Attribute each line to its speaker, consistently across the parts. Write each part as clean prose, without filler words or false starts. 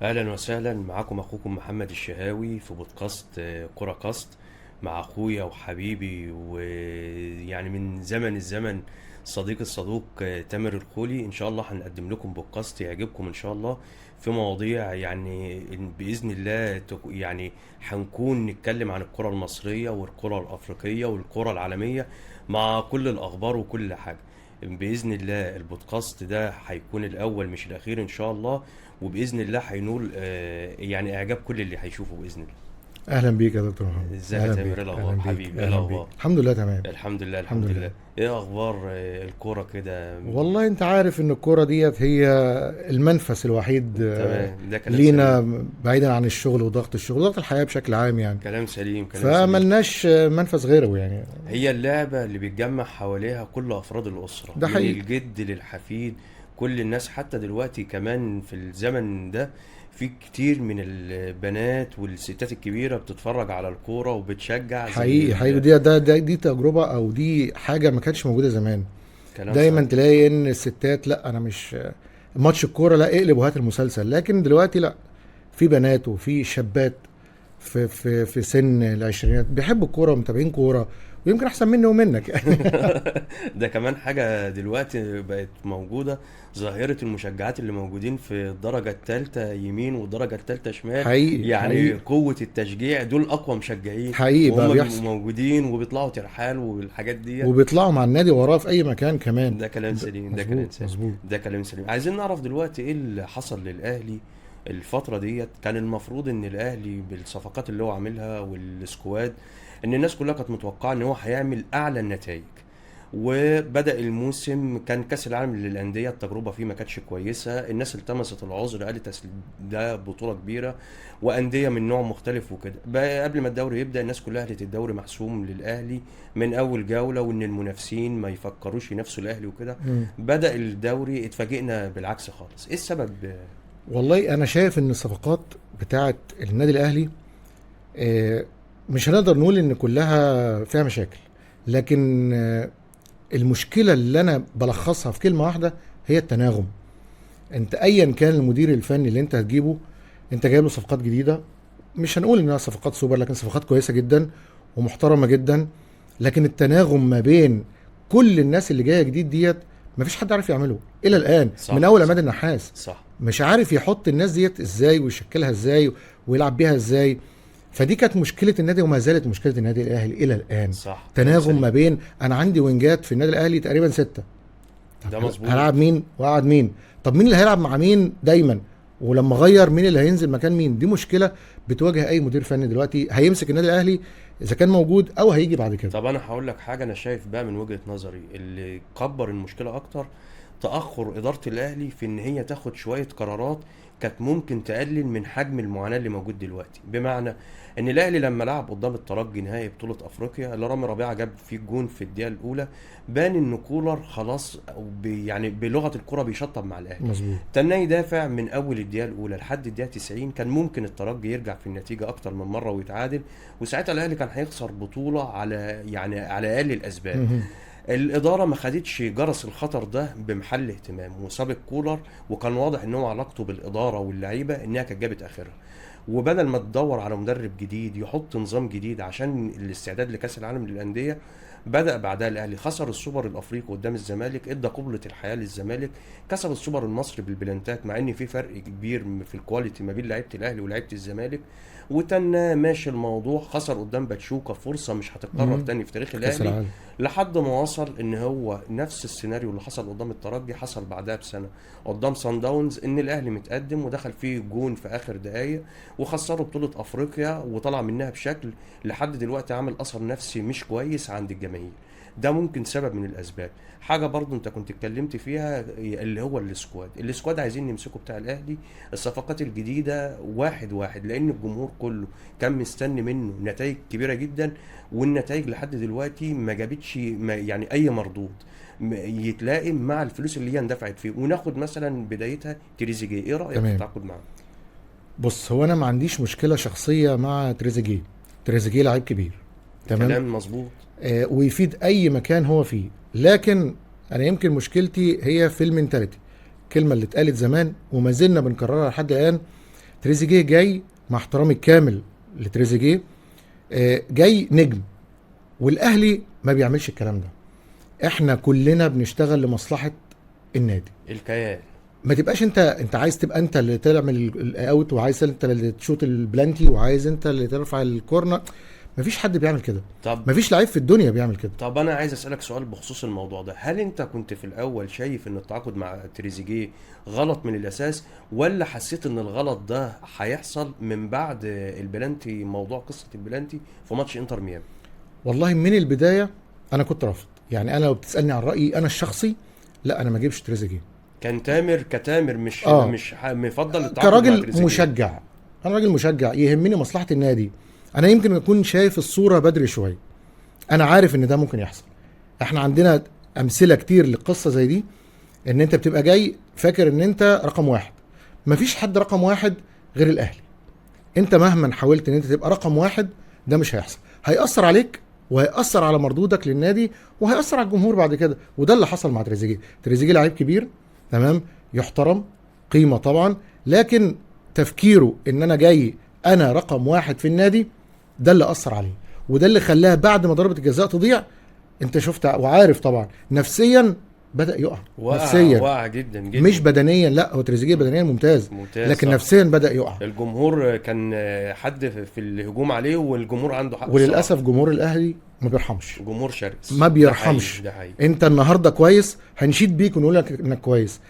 Speaker 1: اهلا وسهلا، معاكم اخوكم محمد الشهاوي في بودكاست كرة كاست مع اخويا وحبيبي ويعني من زمن الزمن صديق الصدوق تامر الخولي. ان شاء الله هنقدم لكم بودكاست يعجبكم ان شاء الله، في مواضيع يعني باذن الله يعني هنكون نتكلم عن الكرة المصرية والكرة الافريقية والكرة العالمية مع كل الاخبار وكل حاجة. باذن الله البودكاست ده هيكون الاول مش الاخير ان شاء الله، وباذن الله هينول يعني اعجاب كل اللي هيشوفه باذن الله.
Speaker 2: اهلا بيك يا دكتور محمد.
Speaker 1: ازيك يا تامر؟ ايه الاخبار حبيبي؟ ايه الاخبار؟
Speaker 2: الحمد لله تمام.
Speaker 1: الحمد لله الحمد لله. ايه اخبار الكورة كده؟
Speaker 2: والله انت عارف ان الكورة ديت هي المنفس الوحيد لينا بعيدا عن الشغل وضغط الشغل وضغط الحياة بشكل عام يعني.
Speaker 1: كلام سليم، كلام
Speaker 2: فملناش منفس غيره يعني.
Speaker 1: هي اللعبة اللي بيتجمع حواليها كل افراد الاسرة،
Speaker 2: ده حقيقي،
Speaker 1: من الجد للحفيد، كل الناس. حتى دلوقتي كمان في الزمن ده في كتير من البنات والستات الكبيرة بتتفرج على الكورة وبتشجع.
Speaker 2: حقيقي حقيقي، دي ده ده دي تجربة أو دي حاجة ما كانتش موجودة زمان. دايما تلاقي إن الستات لا أنا مش ماتش الكورة، لا اقلب وهات المسلسل. لكن دلوقتي لا، في بنات وفي شابات في في في سن العشرينات بيحبوا الكورة ومتابعين كورة، ويمكن احسن مني ومنك.
Speaker 1: ده كمان حاجة دلوقتي بقت موجودة، ظاهرة المشجعات اللي موجودين في الدرجة الثالثة يمين والدرجة الثالثة شمال.
Speaker 2: حقيقي
Speaker 1: يعني
Speaker 2: حقيقي.
Speaker 1: قوة التشجيع دول اقوى مشجعين
Speaker 2: حقيقي بقى بيحصل،
Speaker 1: موجودين وبيطلعوا ترحال والحاجات دي،
Speaker 2: وبيطلعوا مع النادي وراه في اي مكان كمان.
Speaker 1: ده كلام سليم، ده كلام سليم، ده كلام سليم. عايزين نعرف دلوقتي ايه اللي حصل للاهلي الفترة ديت. كان المفروض ان الاهلي بالصفقات اللي هو عاملها وال squad، ان الناس كلها كانت متوقعه ان هو هيعمل اعلى النتائج. وبدا الموسم كان كاس العالم للاندية، التجربة فيه ما كانتش كويسة، الناس التمست العذر، قالت ده بطوله كبيرة وانديه من نوع مختلف وكده. قبل ما الدوري يبدا الناس كلها قالت الدوري محسوم للاهلي من اول جولة، وان المنافسين ما يفكروش ينافسوا الاهلي وكده. بدا الدوري اتفاجئنا بالعكس خالص. ايه السبب؟
Speaker 2: والله انا شايف ان الصفقات بتاعه النادي الاهلي مش هنقدر نقول ان كلها فيها مشاكل، لكن المشكلة اللي انا بلخصها في كلمة واحدة هي التناغم. انت ايا كان المدير الفني اللي انت هتجيبه، انت جايب له صفقات جديدة، مش هنقول انها صفقات سوبر، لكن صفقات كويسة جدا ومحترمه جدا، لكن التناغم ما بين كل الناس اللي جاية جديد ديت مفيش حد عارف يعمله الى الان.
Speaker 1: صح،
Speaker 2: من اول عماد النحاس،
Speaker 1: صح،
Speaker 2: مش عارف يحط الناس ديت ازاي ويشكلها ازاي ويلعب بيها ازاي. فدي كانت مشكلة النادي وما زالت مشكلة النادي الاهلي الى الان.
Speaker 1: صح،
Speaker 2: تناغم ما بين، انا عندي وينجات في النادي الاهلي تقريبا 6،
Speaker 1: ده مظبوط،
Speaker 2: هلعب مين وقعد مين، طب مين اللي هيلعب مع مين دايما، ولما غير مين اللي هينزل مكان مين. دي مشكلة بتواجه اي مدير فني دلوقتي هيمسك النادي الاهلي اذا كان موجود او هيجي بعد كده.
Speaker 1: طب انا هقول لك حاجة، انا شايف بقى من وجهه نظري اللي كبر المشكلة اكتر تاخر ادارة الاهلي في ان هي تاخد شوية قرارات كانت ممكن تقلل من حجم المعاناة اللي موجود دلوقتي. بمعنى ان الاهلي لما لعب قدام الترجي نهائي بطوله افريقيا اللي رامي ربيعة جاب فيه الجون في الدقيقة الاولى، بان ان كولر خلاص يعني بلغه الكره بيشطب مع الاهلي.
Speaker 2: مظبوط.
Speaker 1: تناه يدافع من اول الدقيقة الاولى لحد الدقيقة 90، كان ممكن الترجي يرجع في النتيجة اكتر من مرة ويتعادل، وساعتها الاهلي كان هيخسر بطوله على يعني على اقل الاسباب. الادارة ما خدتش جرس الخطر ده بمحل اهتمام، وسابق كولر، وكان واضح ان هو علاقته بالادارة واللعيبة انها كانت جابت اخرها. وبدل ما تدور على مدرب جديد يحط نظام جديد عشان الاستعداد لكاس العالم للاندية، بدا بعدها الاهلي خسر السوبر الافريقي قدام الزمالك، ادى قبله الحياة للزمالك، كسب السوبر المصري بالبلنتات مع ان في فرق كبير في ال quality ما بين لعيبة الاهلي ولاعيبه الزمالك، وتن ماشي الموضوع. خسر قدام باتشوكا، فرصة مش هتتكرر تاني في تاريخ الاهلي، لحد ما وصل ان هو نفس السيناريو اللي حصل قدام الترجي حصل بعدها بسنة قدام سان داونز، ان الاهلي متقدم ودخل فيه جون في اخر دقايق وخسروا بطوله افريقيا وطلع منها بشكل لحد دلوقتي عامل اثر نفسي مش كويس عند الجماهير. ده ممكن سبب من الاسباب. حاجة برضو انت كنت اتكلمت فيها اللي هو ال squad، ال squad عايزين نمسكه بتاع الاهلي، الصفقات الجديدة واحد واحد، لان الجمهور كله كان مستني منه نتائج كبيرة جدا، والنتائج لحد دلوقتي ما جابتش يعني اي مردود يتلائم مع الفلوس اللي هي اندفعت فيه. وناخد مثلا بدايتها تريزيجيه، ايه رايك في التعاقد معاه؟
Speaker 2: بص، هو انا ما عنديش مشكلة شخصية مع تريزيجيه. تريزيجيه لعيب كبير، تمام،
Speaker 1: كلام مظبوط،
Speaker 2: ويفيد اي مكان هو فيه، لكن انا يمكن مشكلتي هي في ال mentality. الكلمة اللي اتقالت زمان وما زلنا بنكررها لحد الان، تريزيجيه جاي، مع احترامي الكامل لتريزيجيه، جاي نجم، والاهلي ما بيعملش الكلام ده. احنا كلنا بنشتغل لمصلحة النادي،
Speaker 1: الكيان.
Speaker 2: ما تبقاش انت عايز تبقى انت اللي تعمل ال out، وعايز انت اللي تشوط البلانتي، وعايز انت اللي ترفع ال corner. مفيش حد بيعمل كده.
Speaker 1: طب
Speaker 2: مفيش لعيب في الدنيا بيعمل كده.
Speaker 1: طب انا عايز اسالك سؤال بخصوص الموضوع ده، هل انت كنت في الاول شايف ان التعاقد مع تريزيجيه غلط من الاساس، ولا حسيت ان الغلط ده هيحصل من بعد البلانتي، موضوع قصة البلانتي في ماتش انتر ميامي؟
Speaker 2: والله من البداية انا كنت رافض. يعني انا لو بتسالني عن رايي انا الشخصي، لا انا ما اجيبش تريزيجيه.
Speaker 1: كان تامر كتامر مش مفضل التعاقد مع
Speaker 2: كراجل
Speaker 1: تريزيجيه.
Speaker 2: مشجع، انا راجل مشجع يهمني مصلحة النادي. انا يمكن اكون شايف الصورة بدري شوية، انا عارف ان ده ممكن يحصل. احنا عندنا امثلة كتير لقصة زي دي، ان انت بتبقى جاي فاكر ان انت رقم واحد. مفيش حد رقم واحد غير الاهلي. انت مهما حاولت ان انت تبقى رقم واحد ده مش هيحصل، هيأثر عليك وهيأثر على مردودك للنادي وهيأثر على الجمهور بعد كده. وده اللي حصل مع تريزيجيه. تريزيجيه لعيب كبير، تمام، يحترم، قيمة طبعا، لكن تفكيره ان انا جاي انا رقم واحد في النادي، ده اللي أثر عليه، وده اللي خلاه بعد ما ضربة الجزاء تضيع، انت شفت وعارف طبعا نفسيا بدأ يقع. نفسيا
Speaker 1: وقع جدا جدا،
Speaker 2: مش بدنيا، لا هو تريزيجيه بدنيا ممتاز، لكن
Speaker 1: صح.
Speaker 2: نفسيا بدأ يقع.
Speaker 1: الجمهور كان حد في الهجوم عليه، والجمهور عنده حق.
Speaker 2: وللأسف جمهور الأهلي ما بيرحمش،
Speaker 1: جمهور شرس
Speaker 2: ما بيرحمش.
Speaker 1: ده حقيقي.
Speaker 2: انت النهارده كويس هنشيد بيك ونقول لك انك كويس،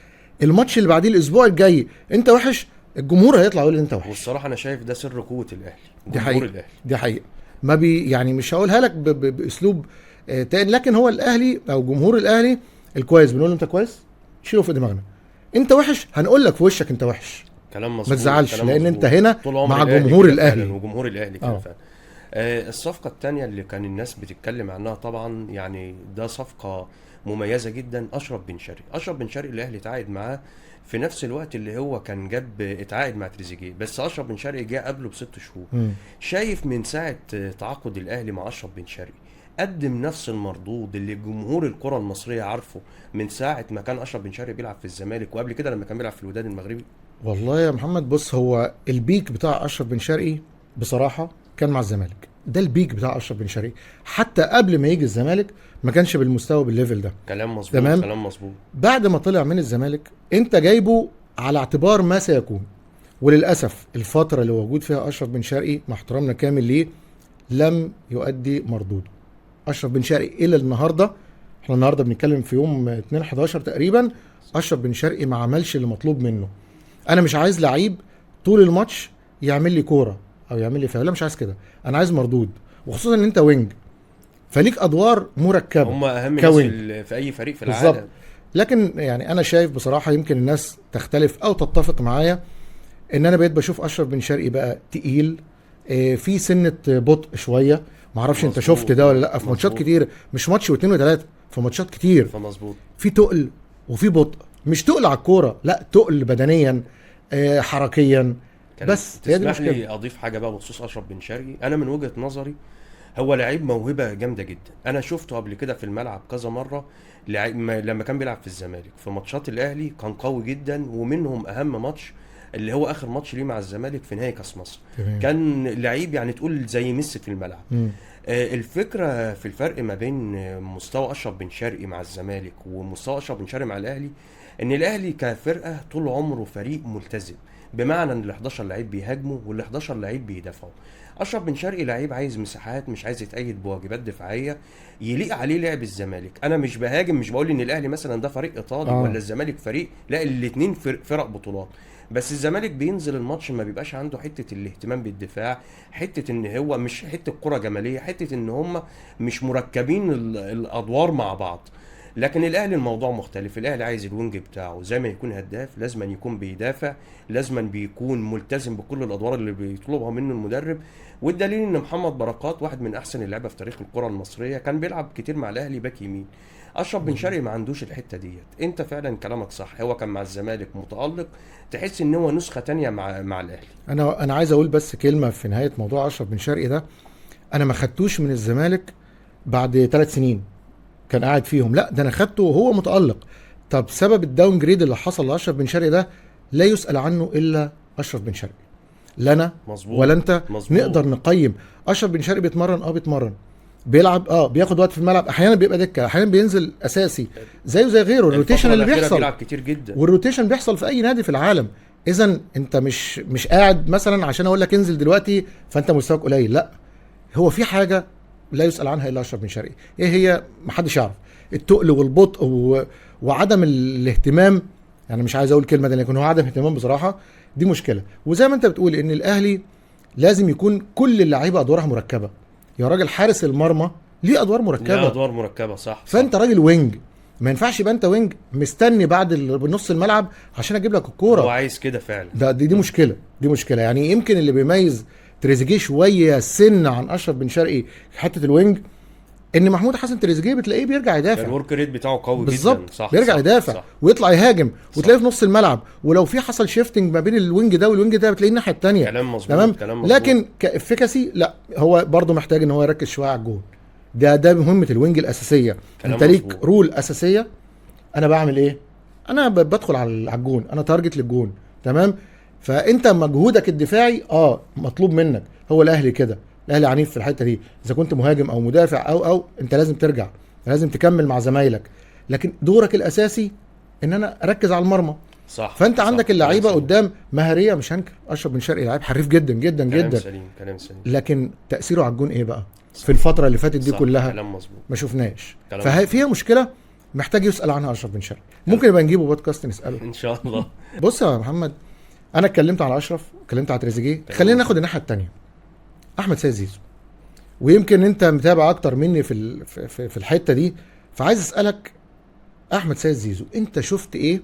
Speaker 2: الماتش اللي بعديه الاسبوع الجاي انت وحش، الجمهور هيطلع يقول انت وحش.
Speaker 1: والصراحة انا شايف ده سر قوة الاهلي،
Speaker 2: دي حقيقة. دي حقيقة. ما بي يعني مش هقولها لك باسلوب تاني، لكن هو الاهلي او جمهور الاهلي الكويس بنقول له انت كويس شيله في دماغنا، انت وحش هنقول لك في وشك انت وحش.
Speaker 1: كلام مظبوط،
Speaker 2: ما تزعلش،
Speaker 1: كلام
Speaker 2: لان
Speaker 1: مظبوط.
Speaker 2: انت هنا
Speaker 1: طول عمر
Speaker 2: مع
Speaker 1: الأهلي
Speaker 2: جمهور
Speaker 1: كده
Speaker 2: الاهلي
Speaker 1: فعلا، وجمهور الاهلي كده فعلا. الصفقة الثانية اللي كان الناس بتتكلم عنها طبعا، يعني ده صفقة مميزة جدا، اشرف بن شرقي. اشرف بن شرقي الاهلي اتعاقد معاه في نفس الوقت اللي هو كان جاب اتعاقد مع تريزيجيه، بس اشرف بن شرقي جه قبله ب6 شهور. شايف من ساعة تعاقد الاهلي مع اشرف بن شرقي قدم نفس المردود اللي جمهور الكره المصرية عارفه من ساعة ما كان اشرف بن شرقي بيلعب في الزمالك، وقبل كده لما كان بيلعب في الوداد المغربي؟
Speaker 2: والله يا محمد بص، هو ال peak بتاع اشرف بن شرقي بصراحة كان مع الزمالك، ده ال peak بتاع اشرف بن شرقي. حتى قبل ما يجي الزمالك ما كانش بالمستوى بال level ده.
Speaker 1: كلام مظبوط،
Speaker 2: تمام؟
Speaker 1: كلام مظبوط.
Speaker 2: بعد ما طلع من الزمالك انت جايبه على اعتبار ما سيكون، وللاسف الفترة اللي موجود فيها اشرف بن شرقي مع احترامنا كامل ليه لم يؤدي مردودة. اشرف بن شرقي الى النهارده، احنا النهارده بنتكلم في يوم 2/11 تقريبا، اشرف بن شرقي ما عملش اللي مطلوب منه. انا مش عايز لعيب طول الماتش يعمل لي كورة او يعمل لي فاول، لا مش عايز كده، انا عايز مردود، وخصوصا ان انت wing فليك ادوار مركبة،
Speaker 1: هم اهم ناس في اي فريق في العالم
Speaker 2: بالظبط. لكن يعني انا شايف بصراحة، يمكن الناس تختلف او تتفق معايا، ان انا بقيت بشوف اشرف بن شرقي بقى تقيل، في سنة بطء شوية، ما اعرفش انت شفت ده ولا لا في ماتشات كتير، مش ماتش واثنين وثلاثة، في ماتشات كتير
Speaker 1: فمظبوط
Speaker 2: في تقل وفي بطء، مش تقل على الكورة، لا تقل بدنيا، حركيا. بس
Speaker 1: تسمح لي اضيف حاجة بقى بخصوص اشرف بن شرقي. انا من وجهه نظري هو لعيب موهبة جامدة جدا، انا شفته قبل كده في الملعب كذا مرة، لما كان بيلعب في الزمالك في ماتشات الاهلي كان قوي جدا، ومنهم اهم ماتش اللي هو اخر ماتش ليه مع الزمالك في نهائي كاس مصر.
Speaker 2: تمام.
Speaker 1: كان لعيب يعني تقول زي ميسي في الملعب. الفكرة في الفرق ما بين مستوى اشرف بن شرقي مع الزمالك ومستوى اشرف بن شرقي مع الاهلي، ان الاهلي كفرقه طول عمره فريق ملتزم، بمعنى ان ال 11 لعيب بيهاجموا وال 11 لعيب بيدافعوا. اشرف بن شرقي لعيب عايز مساحات، مش عايز يتأيد بواجبات دفاعية يليق عليه لعب الزمالك. انا مش بهاجم، مش بقول ان الاهلي مثلا ده فريق ايطالي ولا الزمالك فريق، لا الاثنين فرق بطولات، بس الزمالك بينزل الماتش ما بيبقاش عنده حتة الاهتمام بالدفاع، حتة ان هو مش حتة كره جمالية، حتة ان هم مش مركبين الادوار مع بعض. لكن الاهلي الموضوع مختلف، الاهلي عايز ال wing بتاعه زي ما يكون هداف لازم يكون بيدافع، لازم بيكون ملتزم بكل الادوار اللي بيطلبها منه المدرب. والدليل ان محمد بركات واحد من احسن اللعيبة في تاريخ الكره المصرية كان بيلعب كتير مع الاهلي باك يمين. اشرف بن شرقي ما عندوش الحتة ديت. انت فعلا كلامك صح، هو كان مع الزمالك متالق، تحس ان هو نسخه تانية مع الاهلي.
Speaker 2: انا عايز اقول بس كلمة في نهاية موضوع اشرف بن شرقي ده. انا ما خدتوش من الزمالك بعد 3 سنين كان قاعد فيهم، لا ده انا خدته وهو متالق. طب سبب ال downgrade اللي حصل لاشرف بن شرقي ده لا يسال عنه الا اشرف بن شرقي. لا انا
Speaker 1: مظبوط
Speaker 2: ولا انت
Speaker 1: مظبوط.
Speaker 2: نقدر نقيم. اشرف بن شرقي بيتمرن، بيتمرن، بيلعب، بياخد وقت في الملعب، احيانا بيبقى دكه، احيانا بينزل اساسي زيه زي غيره. ال rotation اللي بيحصل
Speaker 1: بيلعب كتير جدا،
Speaker 2: وال rotation بيحصل في اي نادي في العالم. اذا انت مش قاعد مثلا عشان اقول لك انزل دلوقتي فانت مستواك قليل، لا، هو في حاجة لا يسال عنها الا اشرف بن شرقي، ايه هي؟ محدش يعرف. التقل والبطء وعدم الاهتمام، يعني مش عايز اقول كلمة دي لكن هو عدم اهتمام بصراحة، دي مشكلة. وزي ما انت بتقول ان الاهلي لازم يكون كل اللعيبة ادوارها مركبة. يا راجل حارس المرمى ليه ادوار مركبة،
Speaker 1: ليه ادوار مركبة، صح.
Speaker 2: فانت راجل wing، ما ينفعش يبقى انت wing مستني بعد نص الملعب عشان اجيب لك الكورة.
Speaker 1: هو عايز كده فعلا.
Speaker 2: ده دي مشكلة، دي مشكلة. يعني يمكن اللي بيميز تريزيجيه شوية سن عن اشرف بن شرقي في حتة ال wing، ان محمود حسن تريزيجيه بتلاقيه بيرجع يدافع،
Speaker 1: ال work rate بتاعه قوي
Speaker 2: بالظبط
Speaker 1: جدا، صح،
Speaker 2: بيرجع
Speaker 1: صح،
Speaker 2: يدافع،
Speaker 1: صح.
Speaker 2: ويطلع يهاجم، وتلاقيه في نص الملعب، ولو في حصل shifting ما بين ال wing ده وال wing ده بتلاقيه الناحية الثانية.
Speaker 1: كلام مظبوط،
Speaker 2: تمام،
Speaker 1: كلام مظبوط.
Speaker 2: لكن ك efficacy لا، هو برضه محتاج ان هو يركز شوية على الجون. ده مهمة ال wing الاساسية. انت ليك role اساسية، انا بعمل ايه؟ انا بدخل على الجون، انا target للجون، تمام. فانت مجهودك الدفاعي مطلوب منك. هو الاهلي كده، الاهلي عنيف في الحتة دي، اذا كنت مهاجم او مدافع او انت لازم ترجع، لازم تكمل مع زمايلك، لكن دورك الاساسي ان انا اركز على المرمى،
Speaker 1: صح.
Speaker 2: فانت
Speaker 1: صح.
Speaker 2: عندك اللعيبة قدام مهاريه، مش هنكر اشرف بن شرقي لعيب حريف جدا جدا
Speaker 1: كلام
Speaker 2: جدا،
Speaker 1: سليم، كلام سليم،
Speaker 2: لكن تاثيره على الجون ايه بقى في الفترة اللي فاتت دي
Speaker 1: صح.
Speaker 2: كلها
Speaker 1: كلام مظبوط،
Speaker 2: ما شفناش.
Speaker 1: ففيها
Speaker 2: مشكلة محتاج يسال عنها اشرف بن شرقي. ممكن يبقى نجيبه بودكاست نساله
Speaker 1: ان شاء الله.
Speaker 2: بص يا محمد، انا اتكلمت على اشرف، اتكلمت على تريزيجيه، خلينا ناخد الناحية الثانية، احمد سيد زيزو. ويمكن انت متابع اكتر مني في في الحتة دي، فعايز اسالك احمد سيد زيزو انت شفت ايه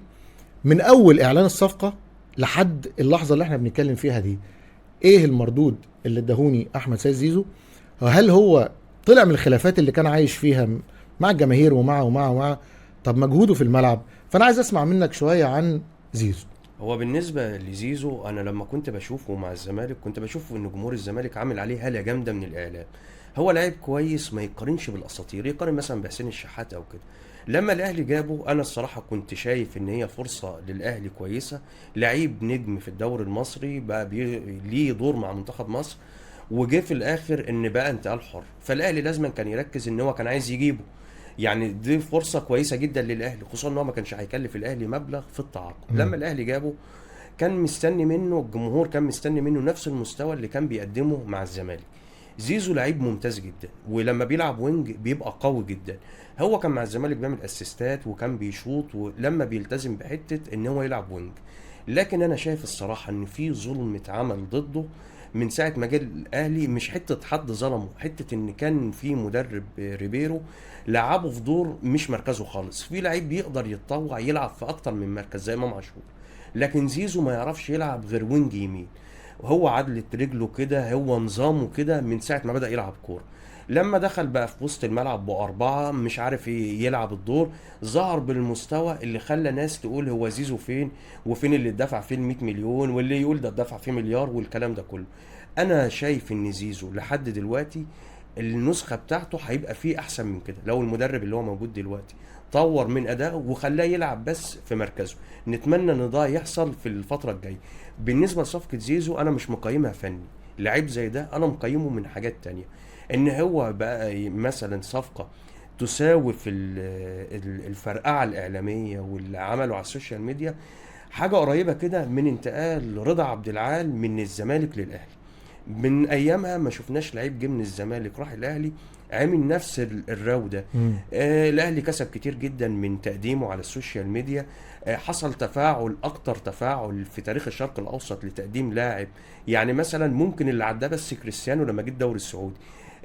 Speaker 2: من اول اعلان الصفقة لحد اللحظة اللي احنا بنتكلم فيها دي؟ ايه المردود اللي اداهوني احمد سيد زيزو؟ هل هو طلع من الخلافات اللي كان عايش فيها مع الجماهير ومع ومع ومع طب مجهوده في الملعب؟ فانا عايز اسمع منك شوية عن زيزو.
Speaker 1: هو بالنسبة لزيزو، انا لما كنت بشوفه مع الزمالك كنت بشوفه ان جمهور الزمالك عامل عليه هاله جامدة من الاعلام. هو لعيب كويس، ما يقارنش بالاساطير، يقارن مثلا بحسين الشحات او كده. لما الاهلي جابه انا الصراحة كنت شايف ان هي فرصة للاهلي كويسة، لعيب نجم في الدوري المصري بقى ليه دور مع منتخب مصر، وجه في الاخر ان بقى انتقال حر. فالاهلي لازما كان يركز ان هو كان عايز يجيبه، يعني دي فرصة كويسة جدا للاهلي، خصوصا ان هو ما كانش هيكلف الاهلي مبلغ في التعاقد. لما الاهلي جابه كان مستني منه الجمهور، كان مستني منه نفس المستوى اللي كان بيقدمه مع الزمالك. زيزو لعيب ممتاز جدا، ولما بيلعب wing بيبقى قوي جدا. هو كان مع الزمالك بيعمل assist ات وكان بيشوط، ولما بيلتزم بحته ان هو يلعب wing. لكن انا شايف الصراحة ان في ظلم اتعمل ضده من ساعة ما جه الاهلي. مش حتة حد ظلمه، حتة ان كان في مدرب ريبيرو لعبه في دور مش مركزه خالص. في لعيب بيقدر يتطوع يلعب في اكتر من مركز زي امام عاشور، لكن زيزو ما يعرفش يلعب غير wing يمين. هو عدلة رجله كده، هو نظامه كده من ساعة ما بدأ يلعب كورة. لما دخل بقى في وسط الملعب بأربعة مش عارف يلعب الدور، ظهر بالمستوى اللي خلى ناس تقول هو زيزو فين، وفين اللي اتدفع فيه 100 مليون، واللي يقول ده اتدفع فيه مليار، والكلام ده كله. انا شايف ان زيزو لحد دلوقتي النسخة بتاعته هيبقى فيه احسن من كده لو المدرب اللي هو موجود دلوقتي طور من ادائه وخلاه يلعب بس في مركزه. نتمنى ان ده يحصل في الفترة الجاية. بالنسبة لصفقة زيزو انا مش مقيمها فني، لعيب زي ده انا مقيمة من حاجات تانية. ان هو بقى مثلا صفقة تساوي في الفرقعة الإعلامية واللي عمله على ال social media حاجة قريبة كده من انتقال رضا عبد العال من الزمالك للأهلي. من أيامها ما شفناش لعيب جه من الزمالك راح الأهلي عامل نفس الراودة. الأهلي كسب كتير جدا من تقديمه على ال social media. حصل تفاعل أكتر تفاعل في تاريخ الشرق الأوسط لتقديم لاعب. يعني مثلا ممكن اللي عداه بس كريستيانو لما جه الدوري السعودي،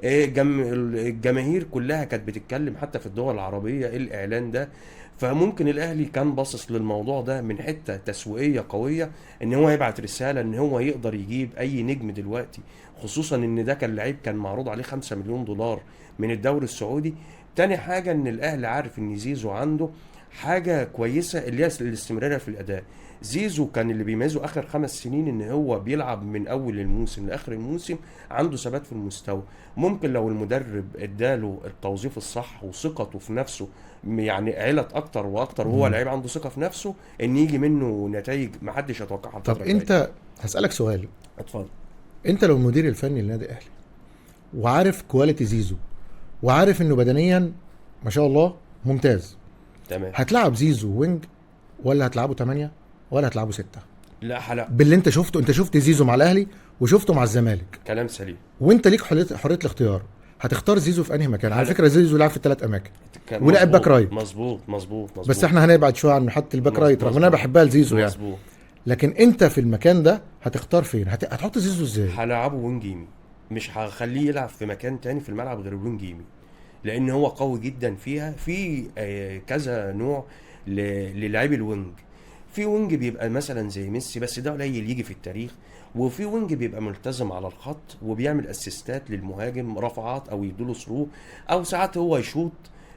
Speaker 1: الجماهير كلها كانت بتتكلم حتى في الدول العربية الإعلان ده. فممكن الأهلي كان باصص للموضوع ده من حتة تسويقية قوية، إن هو يبعت رسالة إن هو يقدر يجيب أي نجم دلوقتي، خصوصا إن ده كان لعيب كان معروض عليه 5 مليون دولار من الدوري السعودي. تاني حاجة إن الأهلي عارف إن زيزو عنده حاجة كويسة اللي هي الاستمرارية في الأداء. زيزو كان اللي بيميزه اخر 5 سنين ان هو بيلعب من اول الموسم لاخر الموسم، عنده ثبات في المستوى. ممكن لو المدرب اداله التوظيف الصح وثقته في نفسه يعني علت اكتر واكتر، وهو لعيب عنده ثقة في نفسه، ان يجي منه نتائج محدش يتوقعها.
Speaker 2: طب انت هسالك سؤال.
Speaker 1: اتفضل.
Speaker 2: انت لو المدير الفني للنادي الاهلي وعارف quality زيزو وعارف انه بدنيا ما شاء الله ممتاز، تمام، هتلعب زيزو wing ولا هتلعبه 8 ولا هتلعبه 6؟
Speaker 1: لا حلا
Speaker 2: باللي انت شفته، انت شفت زيزو مع الاهلي وشفته مع الزمالك،
Speaker 1: كلام سليم،
Speaker 2: وانت ليك حرية الاختيار، هتختار زيزو في انهي مكان؟ على فكرة زيزو لعب في 3 اماكن ولعب back right.
Speaker 1: مظبوط مظبوط مظبوط.
Speaker 2: بس احنا هنبعد شوية عن حتة ال back right رغم ان انا بحبها لزيزو يعني. مظبوط. لكن انت في المكان ده هتختار فين؟ هتحط زيزو ازاي؟
Speaker 1: هلعبه wing يمين، مش هخليه يلعب في مكان تاني في الملعب غير wing يمين، لان هو قوي جدا فيها. في كذا نوع للاعبي ال wing. في wing بيبقى مثلا زي ميسي، بس ده قليل يجي في التاريخ، وفي wing بيبقى ملتزم على الخط وبيعمل assist ات للمهاجم، رفعات او يدوله through او ساعات هو يشوط.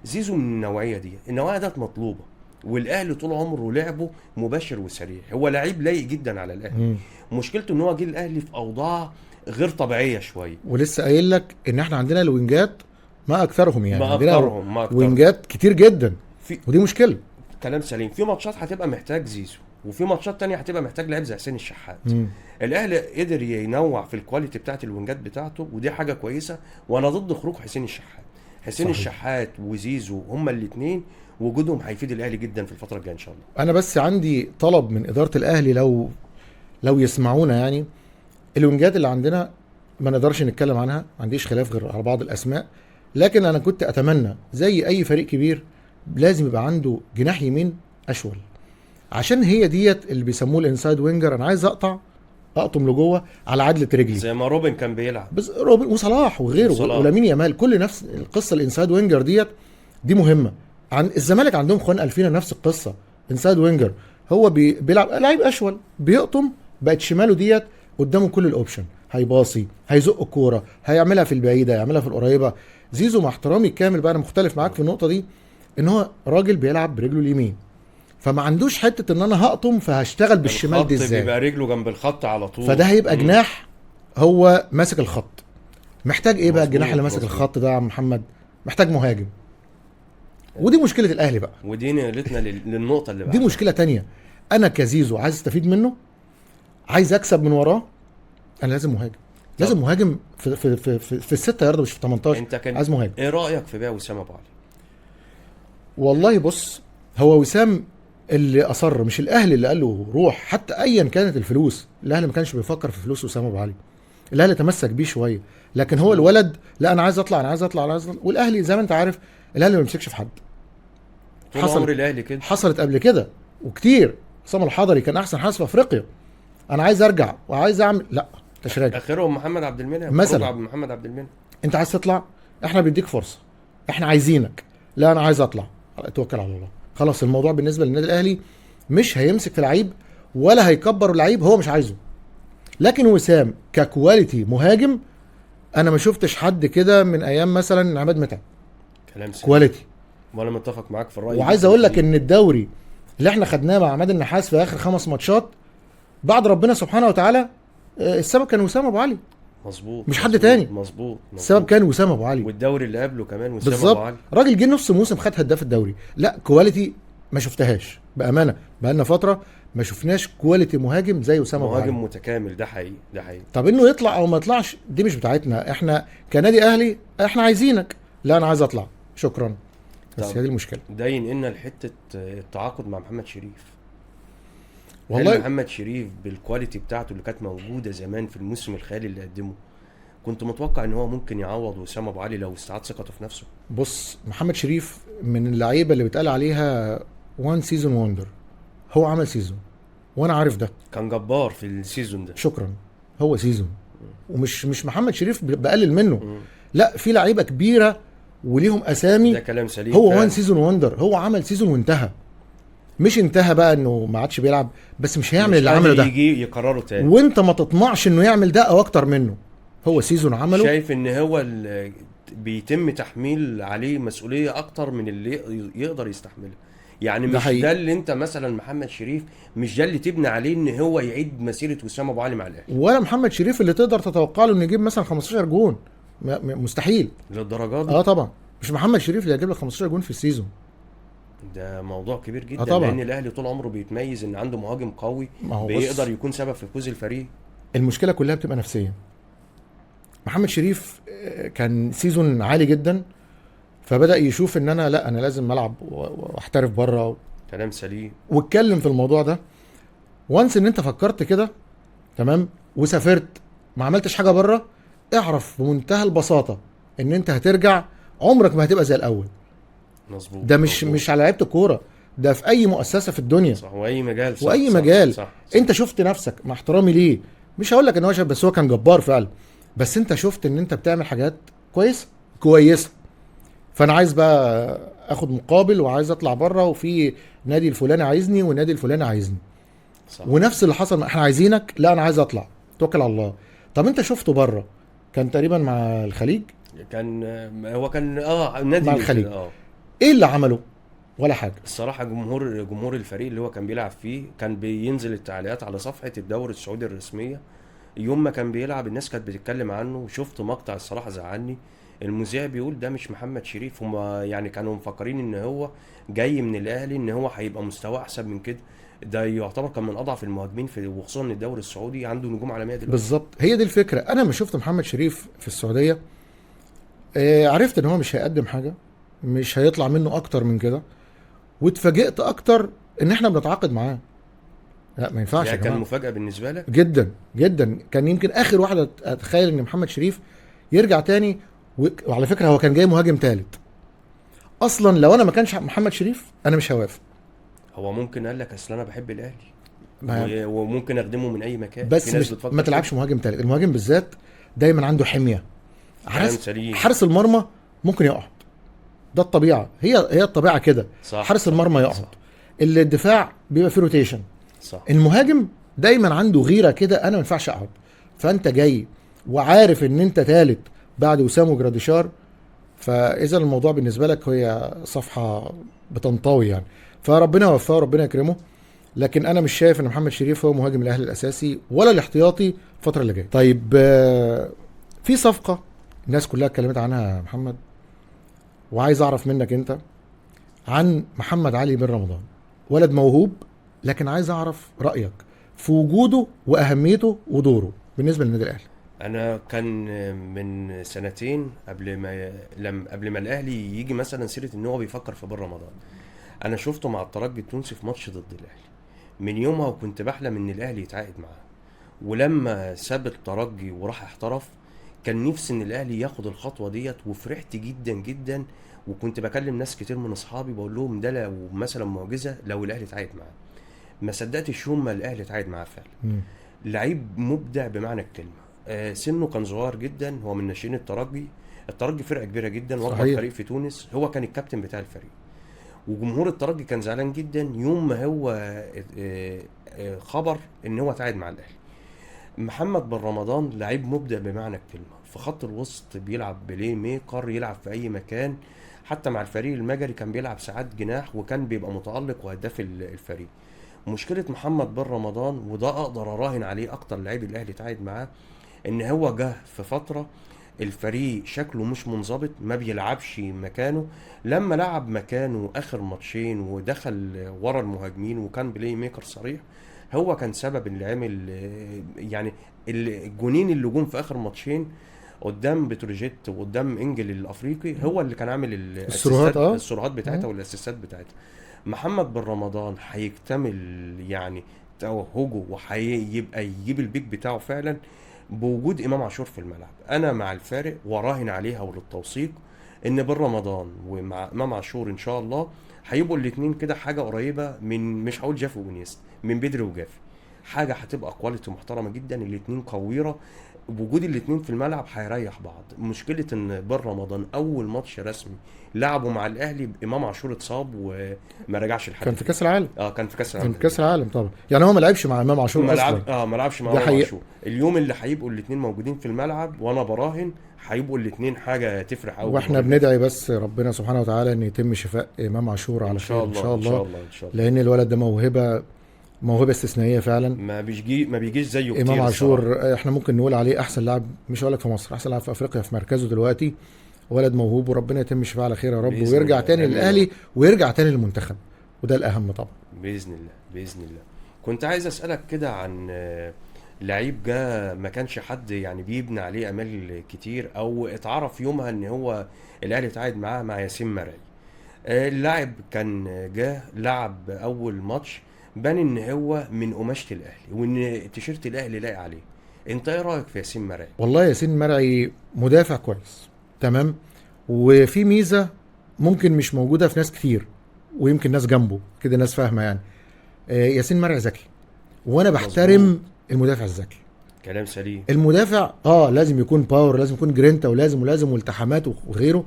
Speaker 1: زيزو من النوعية دي، النوعية دي مطلوبه، والاهلي طول عمره لعبه مباشر وسريع، هو لعيب لايق جدا على الاهلي. مشكلته ان هو جه الاهلي في اوضاع غير طبيعية شوية.
Speaker 2: ولسه قايل لك ان احنا عندنا ال wing ات ما اكثرهم، يعني
Speaker 1: ما اكثرهم، ما أكثرهم.
Speaker 2: wing ات كتير جدا ودي مشكلة.
Speaker 1: كلام سليم. في ماتشات هتبقى محتاج زيزو، وفي ماتشات تانية هتبقى محتاج لعيب زي حسين الشحات. الاهلي قدر ينوع في ال quality بتاعت ال wing ات بتاعته، ودي حاجة كويسة، وانا ضد خروج حسين الشحات. حسين صحيح. الشحات وزيزو هما الاثنين وجودهم هيفيد الاهلي جدا في الفترة الجاية ان شاء الله.
Speaker 2: انا بس عندي طلب من ادارة الاهلي لو يسمعونا، يعني ال wing ات اللي عندنا ما نقدرش نتكلم عنها، ما عنديش خلاف غير على بعض الاسماء، لكن انا كنت اتمنى زي اي فريق كبير لازم يبقى عنده جناح يمين اشول، عشان هي ديت اللي بيسموه ال inside winger. انا عايز اقطم لجوه على عدله رجلي
Speaker 1: زي ما روبن كان بيلعب،
Speaker 2: بس روبن وصلاح وغيره ولامين يامال، كل نفس القصة. ال inside winger ديت دي مهمة. عن الزمالك عندهم خوان الفينا نفس القصة، inside winger، هو بيلعب لعيب اشول بيقطم، بقت شماله ديت قدامه كل ال option، هيباصي، هيزق الكورة، هيعملها في البعيدة، هيعملها في القريبة. زيزو مع احترامي الكامل بقى، انا مختلف معاك في النقطة دي، ان هو راجل بيلعب برجله اليمين، فما عندوش حتة ان انا هقطم فهشتغل بالشمال دي ازاي،
Speaker 1: بيبقى رجله جنب الخط على طول،
Speaker 2: فده هيبقى جناح هو ماسك الخط. محتاج ايه بقى الجناح اللي ماسك الخط ده يا عم محمد؟ محتاج مهاجم، ودي مشكلة الاهلي بقى،
Speaker 1: ودي نقلتنا للنقطة اللي بعدها.
Speaker 2: دي مشكلة تانية. انا كزيزو عايز استفيد منه، عايز اكسب من وراه، انا لازم مهاجم، لازم مهاجم في في في في, في الستة يارده مش في 18.
Speaker 1: انت كان
Speaker 2: عايز مهاجم.
Speaker 1: ايه رايك في بيع وسام ابو علي؟
Speaker 2: والله بص، هو وسام اللي اصر، مش الاهلي اللي قال له روح، حتى ايا كانت الفلوس، الاهلي ما كانش بيفكر في فلوس وسام ابو علي، الاهلي تمسك بيه شوية، لكن هو الولد لا انا عايز اطلع، انا عايز اطلع، انا عايز اطلع. والاهلي زي ما انت عارف الاهلي ما بيمسكش في حد،
Speaker 1: حصل الاهلي كده،
Speaker 2: حصلت قبل كده وكتير. عصام الحضري كان احسن حارس في افريقيا، انا عايز ارجع وعايز اعمل، لا انت راجع.
Speaker 1: اخرهم محمد عبد المنعم
Speaker 2: مثلا،
Speaker 1: محمد عبد المنعم
Speaker 2: انت عايز تطلع، احنا بنديك فرصة، احنا عايزينك، لا انا عايز اطلع، توكل على الله. خلاص الموضوع بالنسبة للنادي الاهلي مش هيمسك في لعيب ولا هيكبر لعيب هو مش عايزه. لكن وسام ك quality مهاجم انا ما شفتش حد كده من ايام مثلا عماد متعب،
Speaker 1: كلام سليم
Speaker 2: quality.
Speaker 1: وانا متفق معاك في الراي.
Speaker 2: وعايز اقول لك ان الدوري اللي احنا خدناه مع عماد النحاس في اخر 5 ماتشات بعد ربنا سبحانه وتعالى، السبب كان وسام ابو علي.
Speaker 1: مظبوط،
Speaker 2: مش حد تاني.
Speaker 1: مظبوط،
Speaker 2: السبب كان وسام ابو علي،
Speaker 1: والدوري اللي قبله كمان وسام ابو علي.
Speaker 2: راجل جه نص موسم خد هداف الدوري. لا quality ما شفتهاش بامانه، بقالنا فترة ما شفناش quality مهاجم زي وسام ابو علي،
Speaker 1: مهاجم متكامل. ده حقيقي، ده حقيقي.
Speaker 2: طب انه يطلع او ما يطلعش دي مش بتاعتنا، احنا كنادي اهلي احنا عايزينك، لا انا عايز اطلع شكرا. بس هي دي المشكلة.
Speaker 1: ده ينقلنا لحته التعاقد مع محمد شريف.
Speaker 2: والله
Speaker 1: محمد شريف بال quality بتاعته اللي كانت موجودة زمان في الموسم الخيالي اللي قدمه، كنت متوقع ان هو ممكن يعوض وسام ابو علي لو استعاد ثقته في نفسه.
Speaker 2: بص، محمد شريف من اللعيبة اللي بيتقال عليها one season wonder. هو عمل season وانا عارف ده،
Speaker 1: كان جبار في ال season ده.
Speaker 2: شكرا، هو season، ومش مش محمد شريف بقلل منه، لا في لعيبة كبيرة وليهم اسامي.
Speaker 1: ده كلام سليم.
Speaker 2: هو one season wonder، هو عمل season وانتهى. مش انتهى بقى انه ما عادش بيلعب، بس مش هيعمل اللي عمله ده،
Speaker 1: يجي يقرره تاني،
Speaker 2: وانت ما تطمعش انه يعمل ده او اكتر منه. هو season عمله.
Speaker 1: شايف ان هو بيتم تحميل عليه مسؤولية اكتر من اللي يقدر يستحملها. يعني
Speaker 2: ده
Speaker 1: مش
Speaker 2: حقيقي.
Speaker 1: ده اللي انت مثلا محمد شريف مش ده اللي تبني عليه ان هو يعيد مسيره وسام ابو علي مع الاهلي
Speaker 2: ولا محمد شريف اللي تقدر تتوقع له انه يجيب مثلا 15 جون، مستحيل
Speaker 1: للدرجة دي.
Speaker 2: طبعا مش محمد شريف اللي هيجيب لك 15 جون في ال season.
Speaker 1: ده موضوع كبير جدا،
Speaker 2: طبعا.
Speaker 1: لان الاهلي طول عمره بيتميز ان عنده مهاجم قوي
Speaker 2: ما هو بص،
Speaker 1: بيقدر يكون سبب في فوز الفريق.
Speaker 2: المشكلة كلها بتبقى نفسية. محمد شريف كان season عالي جدا، فبدا يشوف ان انا لا، انا لازم العب واحترف بره،
Speaker 1: كلام سليم.
Speaker 2: واتكلم في الموضوع ده. وانس ان انت فكرت كده، تمام، وسافرت ما عملتش حاجة بره، اعرف بمنتهى البساطة ان انت هترجع عمرك ما هتبقى زي الاول.
Speaker 1: مظبوط.
Speaker 2: ده مش
Speaker 1: مظبوط.
Speaker 2: مش على لعيبة الكورة، ده في اي مؤسسة في الدنيا.
Speaker 1: صح، واي مجال. صح،
Speaker 2: واي
Speaker 1: صح،
Speaker 2: مجال.
Speaker 1: صح، صح.
Speaker 2: انت شفت نفسك، مع احترامي ليه، مش هقول لك ان هو شاف، بس هو كان جبار فعلا، بس انت شفت ان انت بتعمل حاجات كويسة كويسة، فانا عايز بقى اخد مقابل وعايز اطلع بره، وفي نادي الفلاني عايزني والنادي الفلاني عايزني.
Speaker 1: صح.
Speaker 2: ونفس اللي حصل، احنا عايزينك، لا انا عايز اطلع، توكل على الله. طب انت شفته بره، كان تقريبا مع الخليج،
Speaker 1: كان هو كان نادي
Speaker 2: مع الخليج. ايه اللي عمله؟ ولا حاجة.
Speaker 1: الصراحة جمهور الفريق اللي هو كان بيلعب فيه كان بينزل التعليقات على صفحة الدوري السعودي الرسمية يوم ما كان بيلعب، الناس كانت بتتكلم عنه. وشفت مقطع الصراحة زعلني، المذيع بيقول ده مش محمد شريف. هما يعني كانوا مفكرين ان هو جاي من الاهلي ان هو هيبقى مستواه احسن من كده، ده يعتبر كان من اضعف المهاجمين في، وخصوصا ان الدوري السعودي عنده نجوم عالمية دلوقتي.
Speaker 2: بالظبط، هي دي الفكرة. انا لما شفت محمد شريف في السعودية عرفت ان هو مش هيقدم حاجة، مش هيطلع منه اكتر من كده. واتفاجئت اكتر ان احنا بنتعاقد معاه. لا ما ينفعش يا
Speaker 1: يعني كان
Speaker 2: جماعة.
Speaker 1: مفاجاة بالنسبة لك
Speaker 2: جدا جدا. كان يمكن اخر واحد اتخيل ان محمد شريف يرجع تاني. وعلى فكرة هو كان جاي مهاجم ثالث اصلا. لو انا ما كانش محمد شريف انا مش هوافق.
Speaker 1: هو ممكن قال لك اصل انا بحب الاهلي وممكن اخدمه من اي مكان.
Speaker 2: بس
Speaker 1: في ناس
Speaker 2: مش
Speaker 1: بتفكر
Speaker 2: ما تلعبش مهاجم ثالث. المهاجم بالذات دايما عنده حمية. حارس المرمى ممكن يقعد، ده الطبيعة، هي الطبيعة كده. حارس المرمى يقعد، الدفاع بيبقى فيه rotation.
Speaker 1: صح.
Speaker 2: المهاجم دايما عنده غيره كده، انا ما ينفعش اقعد. فانت جاي وعارف ان انت ثالث بعد وسام وجراديشار، فاذا الموضوع بالنسبة لك هي صفحة بتنطوي يعني. فربنا يوفقه وربنا يكرمه، لكن انا مش شايف ان محمد شريف هو مهاجم الاهلي الاساسي ولا الاحتياطي الفترة اللي جاية. طيب في صفقة الناس كلها اتكلمت عنها يا محمد، وعايز اعرف منك انت عن محمد علي بن رمضان. ولد موهوب، لكن عايز اعرف رايك في وجوده واهميته ودوره بالنسبة للنادي الاهلي.
Speaker 1: انا كان من سنتين قبل ما الاهلي يجي مثلا سيره ان هو بيفكر في بن رمضان، انا شفته مع الترجي التونسي في ماتش ضد الاهلي. من يومها وكنت بحلم ان الاهلي يتعاقد معاه، ولما ساب الترجي وراح احترف كان نفسي ان الاهلي ياخد الخطوة ديت، وفرحت جدا جدا. وكنت بكلم ناس كتير من اصحابي بقول لهم ده لو مثلا معجزه لو الاهلي اتعاقد معاه. ما صدقتش يوم ما الاهلي اتعاقد معاه فعلا. لعيب مبدع بمعنى الكلمة. سنة كان صغير جدا، هو من ناشئين الترجي. الترجي فرقه كبيرة جدا واكبر فريق في تونس، هو كان الكابتن بتاع الفريق. وجمهور الترجي كان زعلان جدا يوم ما هو خبر ان هو اتعاقد مع الاهلي. محمد بن رمضان لعيب مبدع بمعنى الكلمة، في خط الوسط بيلعب playmaker، يلعب في اي مكان. حتى مع الفريق المجري كان بيلعب ساعات جناح وكان بيبقى متالق وهداف الفريق. مشكلة محمد بن رمضان، وده اقدر اراهن عليه اكتر لعيب الاهلي اتعاقد معاه، ان هو جه في فترة الفريق شكله مش منظبط، ما بيلعبش مكانه. لما لعب مكانه اخر ماتشين ودخل ورا المهاجمين وكان playmaker صريح، هو كان سبب اللي عمل يعني الجونين اللي جم في اخر ماتشين قدام بتروجيت وقدام انجل الافريقي، هو اللي كان عامل السرعات بتاعتها والاسيستات بتاعتها. محمد بن رمضان هيكتمل يعني توهجه وهيبقى يجيب ال peak بتاعه فعلا بوجود امام عاشور في الملعب. انا مع الفارق وراهن عليها وللتوثيق ان بن رمضان ومع امام عاشور ان شاء الله هيبقوا الاثنين كده حاجة قريبه من، مش هقول جافي وانيستا، من بدري وجافي. حاجة هتبقى quality محترمه جدا. الاثنين قويره، وجود الاثنين في الملعب هيريح بعض. مشكلة ان بن رمضان اول ماتش رسمي لعبه مع الاهلي امام عاشور اتصاب وما رجعش لحد.
Speaker 2: كان في كاس العالم.
Speaker 1: كان في كاس العالم.
Speaker 2: كان في كاس العالم طبعا، يعني هو ما لعبش مع امام عاشور اصلا.
Speaker 1: ما لعبش مع امام عاشور. اليوم اللي هيبقوا الاثنين موجودين في الملعب، وانا براهن هيبقوا الاثنين حاجة تفرح قوي.
Speaker 2: واحنا بندعي بس ربنا سبحانه وتعالى ان يتم شفاء امام عاشور على خير ان شاء الله،
Speaker 1: ان شاء الله،
Speaker 2: لان الولد ده موهبة استثنائية فعلا،
Speaker 1: ما بيجيش زيه كتير.
Speaker 2: امام عاشور احنا ممكن نقول عليه احسن لاعب، مش هقول لك في مصر، احسن لاعب في افريقيا في مركزه دلوقتي. ولد موهوب، وربنا يتم شفاء على خير يا رب، ويرجع تاني للاهلي ويرجع تاني للمنتخب، وده الاهم طبعا
Speaker 1: باذن الله. باذن الله. كنت عايز اسالك كده عن لعيب جه ما كانش حد يعني بيبني عليه امال كتير، او اتعرف يومها ان هو الاهلي اتعاقد معاه، مع ياسين مرعي. اللاعب كان جه لعب اول ماتش، بان ان هو من قماشة الاهلي وان تيشيرت الاهلي لايق عليه. انت ايه رايك في ياسين مرعي؟
Speaker 2: والله ياسين مرعي مدافع كويس، تمام، وفي ميزة ممكن مش موجودة في ناس كتير، ويمكن ناس جنبه كده ناس فاهمه يعني. ياسين مرعي ذكي، وانا بحترم المدافع الذكي.
Speaker 1: كلام سليم.
Speaker 2: المدافع لازم يكون power، لازم يكون جرينتا، ولازم ولازم والتحامات وغيره،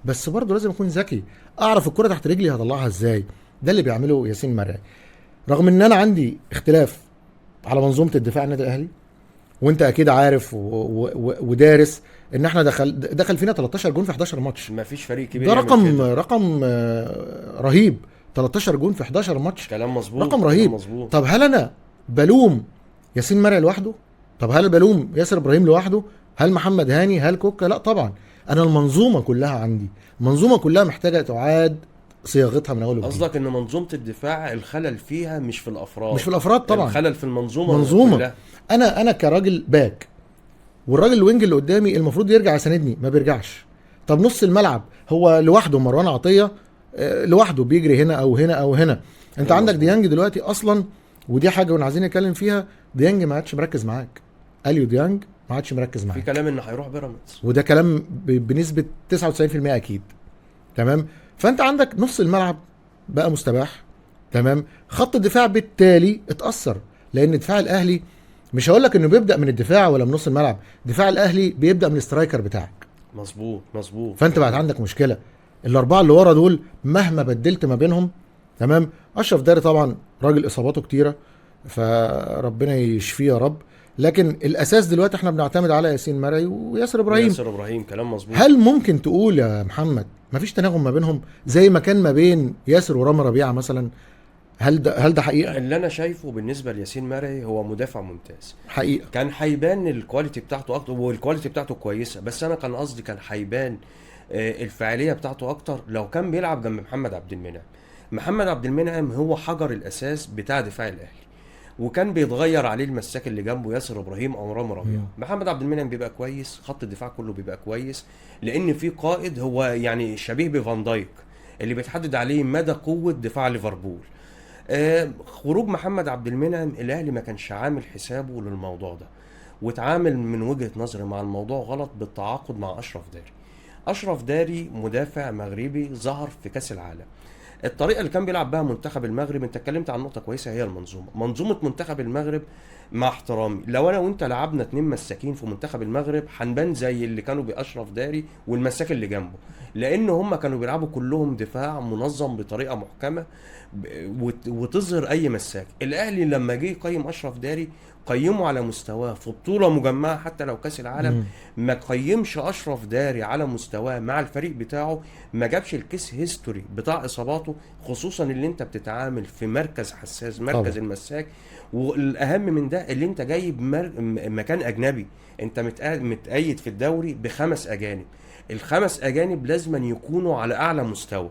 Speaker 2: بس برضه لازم يكون ذكي، اعرف الكره تحت رجلي هطلعها ازاي. ده اللي بيعمله ياسين مرعي. رغم ان انا عندي اختلاف على منظومة الدفاع النادي الاهلي، وانت اكيد عارف ودارس ان احنا دخل فينا 13 جون في 11 ماتش.
Speaker 1: ما فيش فريق كبير
Speaker 2: ده رقم رهيب، 13 جون في 11 ماتش،
Speaker 1: كلام مظبوط،
Speaker 2: رقم رهيب.
Speaker 1: مظبوط.
Speaker 2: طب هل انا بلوم ياسين مرعي لوحده؟ طب هل بلوم ياسر ابراهيم لوحده؟ هل محمد هاني؟ هل كوكا؟ لا طبعا، انا المنظومة كلها عندي، المنظومة كلها محتاجه تعاد صياغتها من اول وجديد.
Speaker 1: قصدك ان منظومة الدفاع الخلل فيها مش في الافراد؟
Speaker 2: مش في الافراد طبعا،
Speaker 1: الخلل في المنظومة كلها.
Speaker 2: انا كراجل back، والراجل ال wing اللي قدامي المفروض يرجع يساندني، ما بيرجعش. طب نص الملعب هو لوحده، مروان عطية لوحده بيجري هنا او هنا او هنا. انت عندك ديانج دلوقتي اصلا، ودي حاجة وانا عايزين نتكلم فيها، ديانج ما عادش مركز معاك، اليو ديانج ما عادش مركز معاك.
Speaker 1: في كلام انه هيروح بيراميدز،
Speaker 2: وده كلام بنسبة 99% اكيد. تمام. فانت عندك نص الملعب بقى مستباح، تمام، خط الدفاع بالتالي اتأثر، لان دفاع الاهلي مش هقول لك انه بيبدأ من الدفاع ولا من نص الملعب، دفاع الاهلي بيبدأ من ال striker بتاعك.
Speaker 1: مظبوط مظبوط.
Speaker 2: فانت بقى عندك مشكلة، الاربعة اللي ورا دول مهما بدلت ما بينهم، تمام. اشرف داري طبعا راجل اصاباته كتيرة، فربنا يشفيه يا رب، لكن الاساس دلوقتي احنا بنعتمد على ياسين مرعي وياسر ابراهيم.
Speaker 1: ياسر ابراهيم كلام مظبوط.
Speaker 2: هل ممكن تقول يا محمد مفيش تناغم ما بينهم زي ما كان ما بين ياسر ورامي ربيعة مثلا؟ هل ده حقيقة؟
Speaker 1: اللي انا شايفه بالنسبة لياسين مرعي هو مدافع ممتاز
Speaker 2: حقيقة،
Speaker 1: كان هيبان ال quality بتاعته اكتر، وال quality بتاعته كويسة، بس انا كان قصدي كان هيبان الفاعلية بتاعته اكتر لو كان بيلعب جنب محمد عبد المنعم. محمد عبد المنعم هو حجر الاساس بتاع دفاع الاهلي، وكان بيتغير عليه المساك اللي جنبه ياسر ابراهيم او رامي ربيعة. محمد عبد المنعم بيبقى كويس، خط الدفاع كله بيبقى كويس، لان في قائد هو يعني شبيه بفان دايك اللي بيتحدد عليه مدى قوة دفاع ليفربول. خروج محمد عبد المنعم الاهلي ما كانش عامل حسابه للموضوع ده، واتعامل من وجهه نظري مع الموضوع غلط بالتعاقد مع اشرف داري. اشرف داري مدافع مغربي ظهر في كاس العالم. الطريقة اللي كان بيلعب بها منتخب المغرب، انت اتكلمت عن نقطة كويسة، هي المنظومة، منظومة منتخب المغرب. مع احترامي لو انا وانت لعبنا اتنين مساكين في منتخب المغرب هنبان زي اللي كانوا باشرف داري والمساك اللي جنبه، لان هم كانوا بيلعبوا كلهم دفاع منظم بطريقة محكمة وتظهر اي مساك. الاهلي لما جه يقيم اشرف داري قيمة على مستواه في بطوله مجمعة حتى لو كاس العالم، ما قيمش اشرف داري على مستواه مع الفريق بتاعه، ما جابش ال case history بتاع اصاباته، خصوصا اللي انت بتتعامل في مركز حساس، مركز طبعا. المساك، والاهم من ده اللي انت جايب مكان اجنبي، انت متقيد في الدوري ب5 اجانب، ال5 اجانب لازم يكونوا على اعلى مستوى.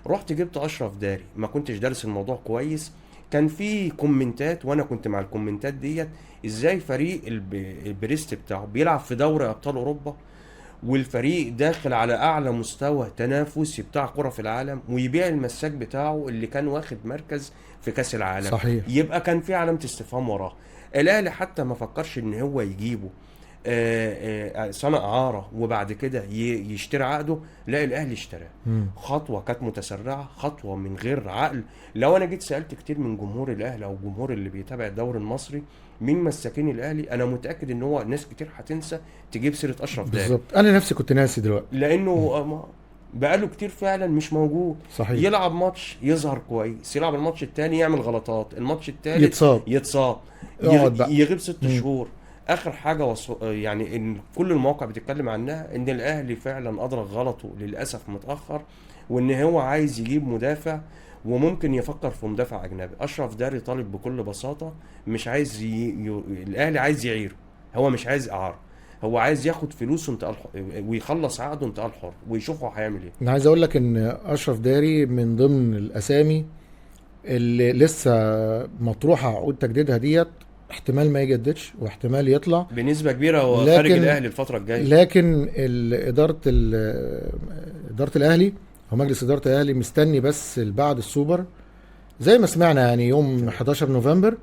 Speaker 1: رحت جبت اشرف داري، ما كنتش دارس الموضوع كويس، كان في كومنتات وانا كنت مع الكومنتات ديت، ازاي فريق البريست بتاعه بيلعب في دوري ابطال اوروبا والفريق داخل على اعلى مستوى تنافسي بتاع كرة في العالم ويبيع المساك بتاعه اللي كان واخد مركز في كاس العالم.
Speaker 2: صحيح.
Speaker 1: يبقى كان في علامة استفهام وراه. الاهلي حتى ما فكرش ان هو يجيبه سنة اعاره وبعد كده يشتري عقده. لا، الاهلي اشتراه. خطوة كانت متسرعه، خطوة من غير عقل. لو انا جيت سالت كتير من جمهور الاهلي او الجمهور اللي بيتابع الدوري المصري مين مساكين الاهلي، انا متاكد ان هو ناس كتير هتنسى تجيب سيره اشرف داري.
Speaker 2: بالظبط، انا نفسي كنت ناسي دلوقتي،
Speaker 1: لانه بقاله كتير فعلا مش موجود.
Speaker 2: صحيح.
Speaker 1: يلعب ماتش يظهر كويس، يلعب الماتش الثاني يعمل غلطات، الماتش الثالث يتصاب، يغيب 6 شهور. اخر حاجة يعني ان كل المواقع بتتكلم عنها ان الاهلي فعلا ادرك غلطه للاسف متاخر، وان هو عايز يجيب مدافع وممكن يفكر في مدافع اجنبي. اشرف داري طالب بكل بساطة، مش عايز الاهلي عايز يعيره، هو مش عايز اعاره، هو عايز ياخد فلوسه انتقال ويخلص عقده انتقال حر ويشوف هو هيعمل ايه.
Speaker 2: انا عايز اقول لك ان اشرف داري من ضمن الاسامي اللي لسه مطروحة عقود تجديدها ديت، احتمال ما يجددش واحتمال يطلع
Speaker 1: بنسبة كبيرة، هو خارج الاهلي الفترة الجاية.
Speaker 2: لكن ادارة الاهلي او مجلس ادارة الاهلي مستني بس بعد السوبر زي ما سمعنا يعني يوم 11 نوفمبر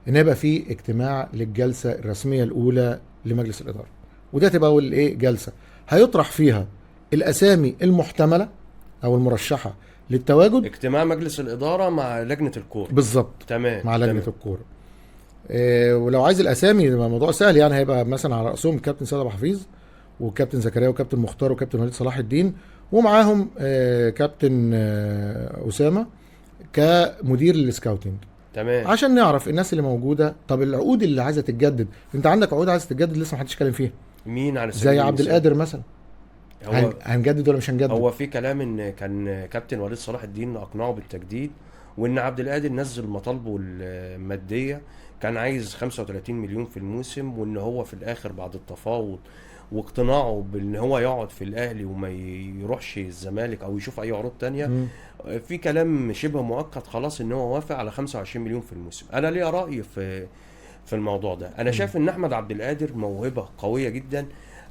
Speaker 2: ان يبقى في اجتماع للجلسه الرسمية الاولى لمجلس الادارة، وده تبقى اول ايه جلسه هيطرح فيها الاسامي المحتملة او المرشحه للتواجد.
Speaker 1: اجتماع مجلس الادارة مع لجنة الكورة.
Speaker 2: بالظبط،
Speaker 1: تمام،
Speaker 2: مع لجنة الكورة. ولو عايز الاسامي يبقى الموضوع سهل يعني، هيبقى مثلا على راسهم كابتن سيد ابو حفيظ وكابتن زكريا وكابتن مختار وكابتن وليد صلاح الدين، ومعاهم كابتن اسامة كمدير لل scouting.
Speaker 1: تمام،
Speaker 2: عشان نعرف الناس اللي موجودة. طب العقود اللي عايزه تتجدد، انت عندك عقود عايزه تتجدد لسه ما حدش اتكلم فيها.
Speaker 1: مين على
Speaker 2: زي عبد القادر مثلا،
Speaker 1: هو
Speaker 2: هنجدد ولا مش هنجدد؟
Speaker 1: هو في كلام ان كان كابتن وليد صلاح الدين اقنعه بالتجديد، وان عبد القادر نزل مطالبه المادية، كان عايز 35 مليون في الموسم، وان هو في الاخر بعد التفاوض واقتناعه بان هو يقعد في الاهلي وما يروحش الزمالك او يشوف اي عروض تانية، في كلام شبه مؤقت خلاص ان هو وافق على 25 مليون في الموسم. انا ليا راي في الموضوع ده. انا شايف ان احمد عبد القادر موهبة قوية جدا.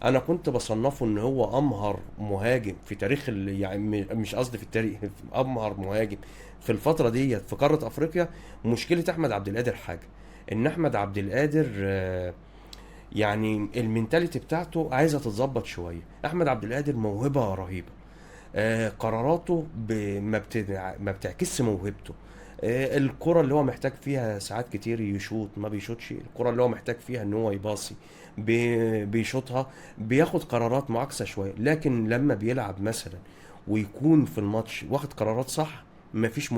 Speaker 1: انا كنت بصنفه ان هو امهر مهاجم في تاريخ يعني مش قصدي في التاريخ، امهر مهاجم في الفترة ديت في قارة افريقيا. مشكلة احمد عبد القادر حاجة، ان احمد عبد القادر يعني ال mentality بتاعته عايزه تتظبط شوية. احمد عبد القادر موهبة رهيبة، قراراته ما بتعكسش موهبته. الكره اللي هو محتاج فيها ساعات كتير يشوط ما بيشوطش، الكره اللي هو محتاج فيها ان هو يباصي بيشوطها، بياخد قرارات معاكسة شوية. لكن لما بيلعب مثلا ويكون في الماتش واخد قرارات صح، مفيش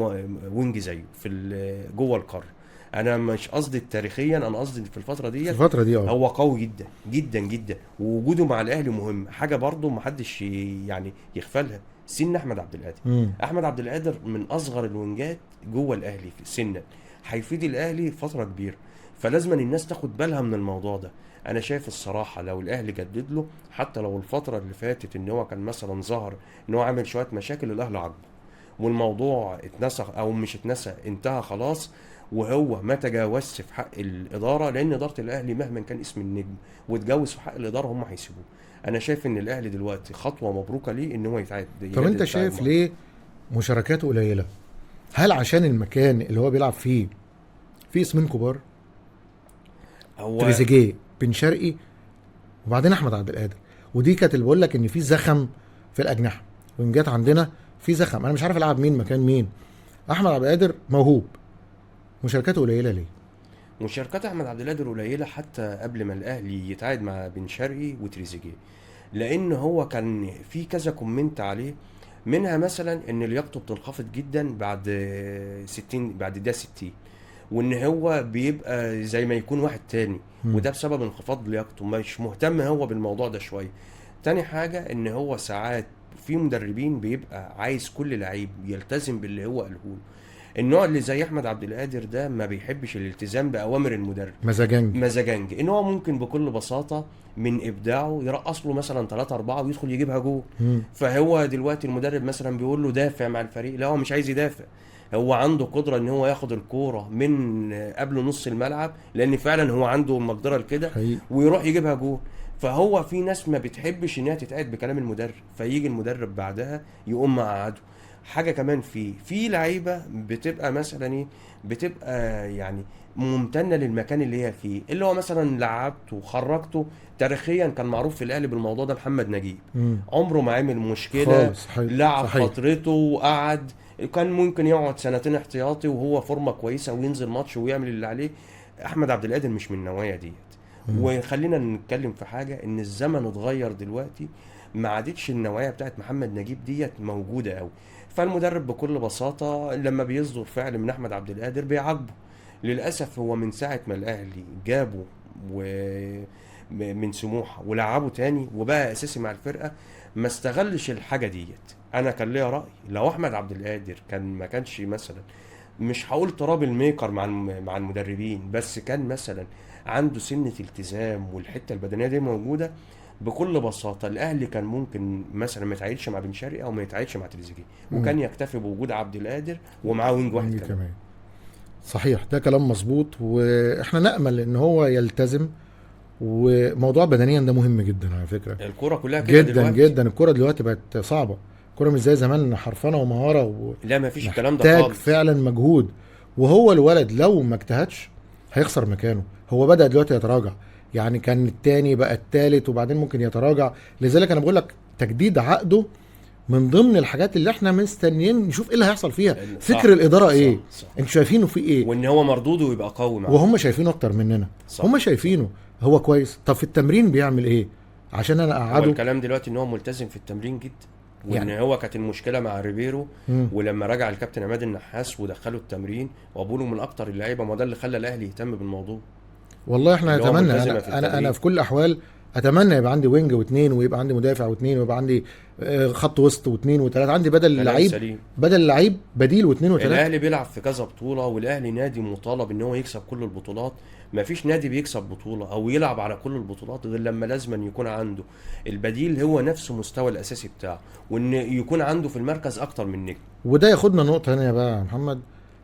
Speaker 1: wing زيه في جوه القارة. انا مش قصدي تاريخيا، انا قصدي في الفترة دي.
Speaker 2: الفترة دي
Speaker 1: هو قوي جدا جدا جدا، ووجوده مع الاهلي مهم. حاجة برضو محدش يعني يغفلها، سن احمد عبد القادر. احمد عبد القادر من اصغر الوينجات جوه الاهلي في سنا، هيفيد الاهلي فترة كبيرة، فلازم الناس تاخد بالها من الموضوع ده. انا شايف الصراحة لو الاهلي جدد له، حتى لو الفترة اللي فاتت ان هو كان مثلا ظهر ان هو عامل شوية مشاكل، الاهلي عاجبه والموضوع اتنسخ او مش اتنسى، انتهى خلاص، وهو ما تجاوزش في حق الادارة، لان ادارة الاهلي مهما كان اسم النجم وتجاوز في حق الادارة هم هيسيبوه. انا شايف ان الاهلي دلوقتي خطوة مبروكه ليه ان هو يتعاد.
Speaker 2: طب انت شايف ليه مشاركاته قليله؟ هل عشان المكان اللي هو بيلعب فيه في اسمين كبار؟
Speaker 1: هو
Speaker 2: تريزيجيه، بن شرقي، وبعدين احمد عبد القادر. ودي كانت اللي بقول لك ان في زخم في الاجنحة، وينجات عندنا في زخم، انا مش عارف العب مين مكان مين. احمد عبد القادر موهوب، مشاركاته قليله ليه؟
Speaker 1: مشاركات احمد عبد القادر قليله حتى قبل ما الاهلي يتعاقد مع بن شرقي وتريزيجيه، لان هو كان في كذا comment عليه، منها مثلا ان لياقته بتنخفض جدا بعد 60، بعد ده 60، وان هو بيبقى زي ما يكون واحد تاني، وده بسبب انخفاض لياقته، مش مهتم هو بالموضوع ده شوية. تاني حاجة ان هو ساعات في مدربين بيبقى عايز كل لعيب يلتزم باللي هو قاله له. النوع اللي زي احمد عبد القادر ده ما بيحبش الالتزام باوامر المدرب، مزاجنج، ان هو ممكن بكل بساطة من ابداعه يرقص له مثلا 3 4 ويدخل يجيبها جول. فهو دلوقتي المدرب مثلا بيقول له دافع مع الفريق، لا هو مش عايز يدافع، هو عنده قدره ان هو ياخد الكورة من قبل نص الملعب، لان فعلا هو عنده المقدرة لكده، ويروح يجيبها جول. فهو في ناس ما بتحبش انها تتقعد بكلام المدرب، فيجي المدرب بعدها يقوم مقعده. حاجة كمان في لعيبة بتبقى مثلا ايه، بتبقى يعني ممتنة للمكان اللي هي فيه، اللي هو مثلا لعبته وخرجته. تاريخيا كان معروف في الاهلي بالموضوع ده محمد نجيب، عمره ما عمل مشكلة خالص. لعب فترته وقعد، كان ممكن يقعد سنتين احتياطي وهو فورمه كويسة وينزل ماتش ويعمل اللي عليه. احمد عبد القادر مش من النوايا ديت. وخلينا نتكلم في حاجة، ان الزمن اتغير دلوقتي، ما عادتش النوايا بتاعت محمد نجيب ديت موجودة قوي. فالمدرب بكل بساطة لما بيصدر فعل من احمد عبد القادر بيعاقبه. للاسف هو من ساعة ما الاهلي جابه ومن سموحه ولعبه تاني وبقى اساسي مع الفرقة، ما استغلش الحاجة ديت. انا كان ليا راي، لو احمد عبد القادر كان ما كانش مثلا، مش هقول trouble maker مع المدربين، بس كان مثلا عنده سنة التزام والحتة البدنية دي موجودة، بكل بساطة الاهلي كان ممكن مثلا ما يتعادلش مع بن شرقي او ما يتعادلش مع تريزيجيه، وكان يكتفي بوجود عبد القادر ومعاه wing واحد كمان.
Speaker 2: صحيح، ده كلام مظبوط، واحنا نامل ان هو يلتزم. وموضوع بدنيا ده مهم جدا على فكرة،
Speaker 1: الكورة كلها كده
Speaker 2: جدا دلوقتي. جدا الكورة دلوقتي بقت صعبة، الكورة مش زي زمان حرفنه ومهارة
Speaker 1: لا، ما فيش الكلام ده خالص،
Speaker 2: فعلا مجهود. وهو الولد لو ما اجتهدش هيخسر مكانه. هو بدأ دلوقتي يتراجع، يعني كان التاني بقى التالت وبعدين ممكن يتراجع. لذلك انا بقول لك تجديد عقده من ضمن الحاجات اللي احنا مستنيين نشوف ايه اللي هيحصل فيها. فكر الادارة ايه؟ انتوا شايفينه في ايه،
Speaker 1: وان هو مردودة يبقى قوي معاه،
Speaker 2: وهم شايفينه اكتر مننا. صح. هم شايفينه هو كويس. طب في التمرين بيعمل ايه عشان انا اقعده؟
Speaker 1: الكلام دلوقتي ان هو ملتزم في التمرين جدا، وان يعني هو كانت المشكلة مع ريبيرو. ولما رجع الكابتن عماد النحاس ودخله التمرين وابوله من اكتر اللعيبة، ما ده اللي خلى الاهلي يهتم بالموضوع.
Speaker 2: والله احنا نتمنى، انا في كل الاحوال اتمنى يبقى عندي wing واثنين، ويبقى عندي مدافع واثنين، ويبقى عندي خط وسط واثنين وثلاثة، عندي بدل اللعيب، بدل اللعيب بديل واثنين وثلاثة.
Speaker 1: الاهلي بيلعب في كذا بطوله، والاهلي نادي مطالب ان هو يكسب كل البطولات. ما فيش نادي بيكسب بطوله او يلعب على كل البطولات غير لما لازما يكون عنده البديل هو نفسه مستوى الاساسي بتاعه، وان يكون عنده في المركز اكتر من نجم.
Speaker 2: وده ياخدنا نقطة هنا بقى يا محمد،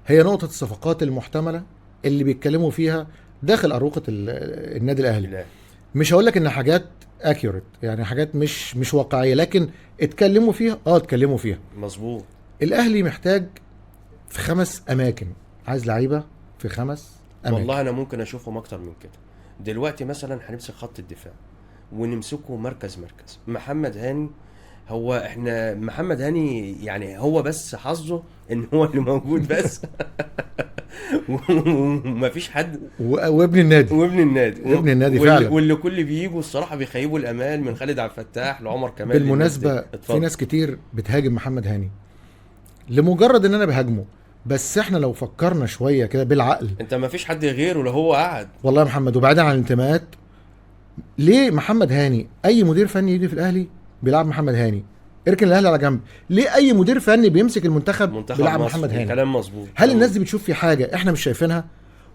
Speaker 2: هي نقطة الصفقات المحتملة اللي بيتكلموا فيها داخل اروقة النادي الاهلي. لا. مش هقول لك ان حاجات accurate، يعني حاجات مش واقعية، لكن اتكلموا فيها. اتكلموا فيها
Speaker 1: مظبوط.
Speaker 2: الاهلي محتاج في 5 اماكن، عايز لعيبة في 5 اماكن.
Speaker 1: والله انا ممكن اشوفهم اكتر من كده. دلوقتي مثلا هنمسك خط الدفاع ونمسكه مركز مركز. محمد هاني، هو احنا محمد هاني يعني هو بس حظه ان هو اللي موجود بس ومفيش حد،
Speaker 2: وابن النادي، وابن النادي فعلا،
Speaker 1: واللي كل بييجوا الصراحة بيخيبوا الامال، من خالد عبد الفتاح لعمر كمال.
Speaker 2: بالمناسبة في ناس كتير بتهاجم محمد هاني لمجرد ان انا بهاجمه، بس احنا لو فكرنا شوية كده بالعقل،
Speaker 1: انت مفيش حد غيره لو هو قعد.
Speaker 2: والله يا محمد، وبعيدا عن الانتماءات، ليه محمد هاني اي مدير فني يجي في الاهلي بيلعب محمد هاني؟ اركن الاهلي على جنب، ليه اي مدير فني بيمسك المنتخب بيلعب محمد هاني؟
Speaker 1: كلام مظبوط.
Speaker 2: هل الناس دي بتشوف في حاجة احنا مش شايفينها،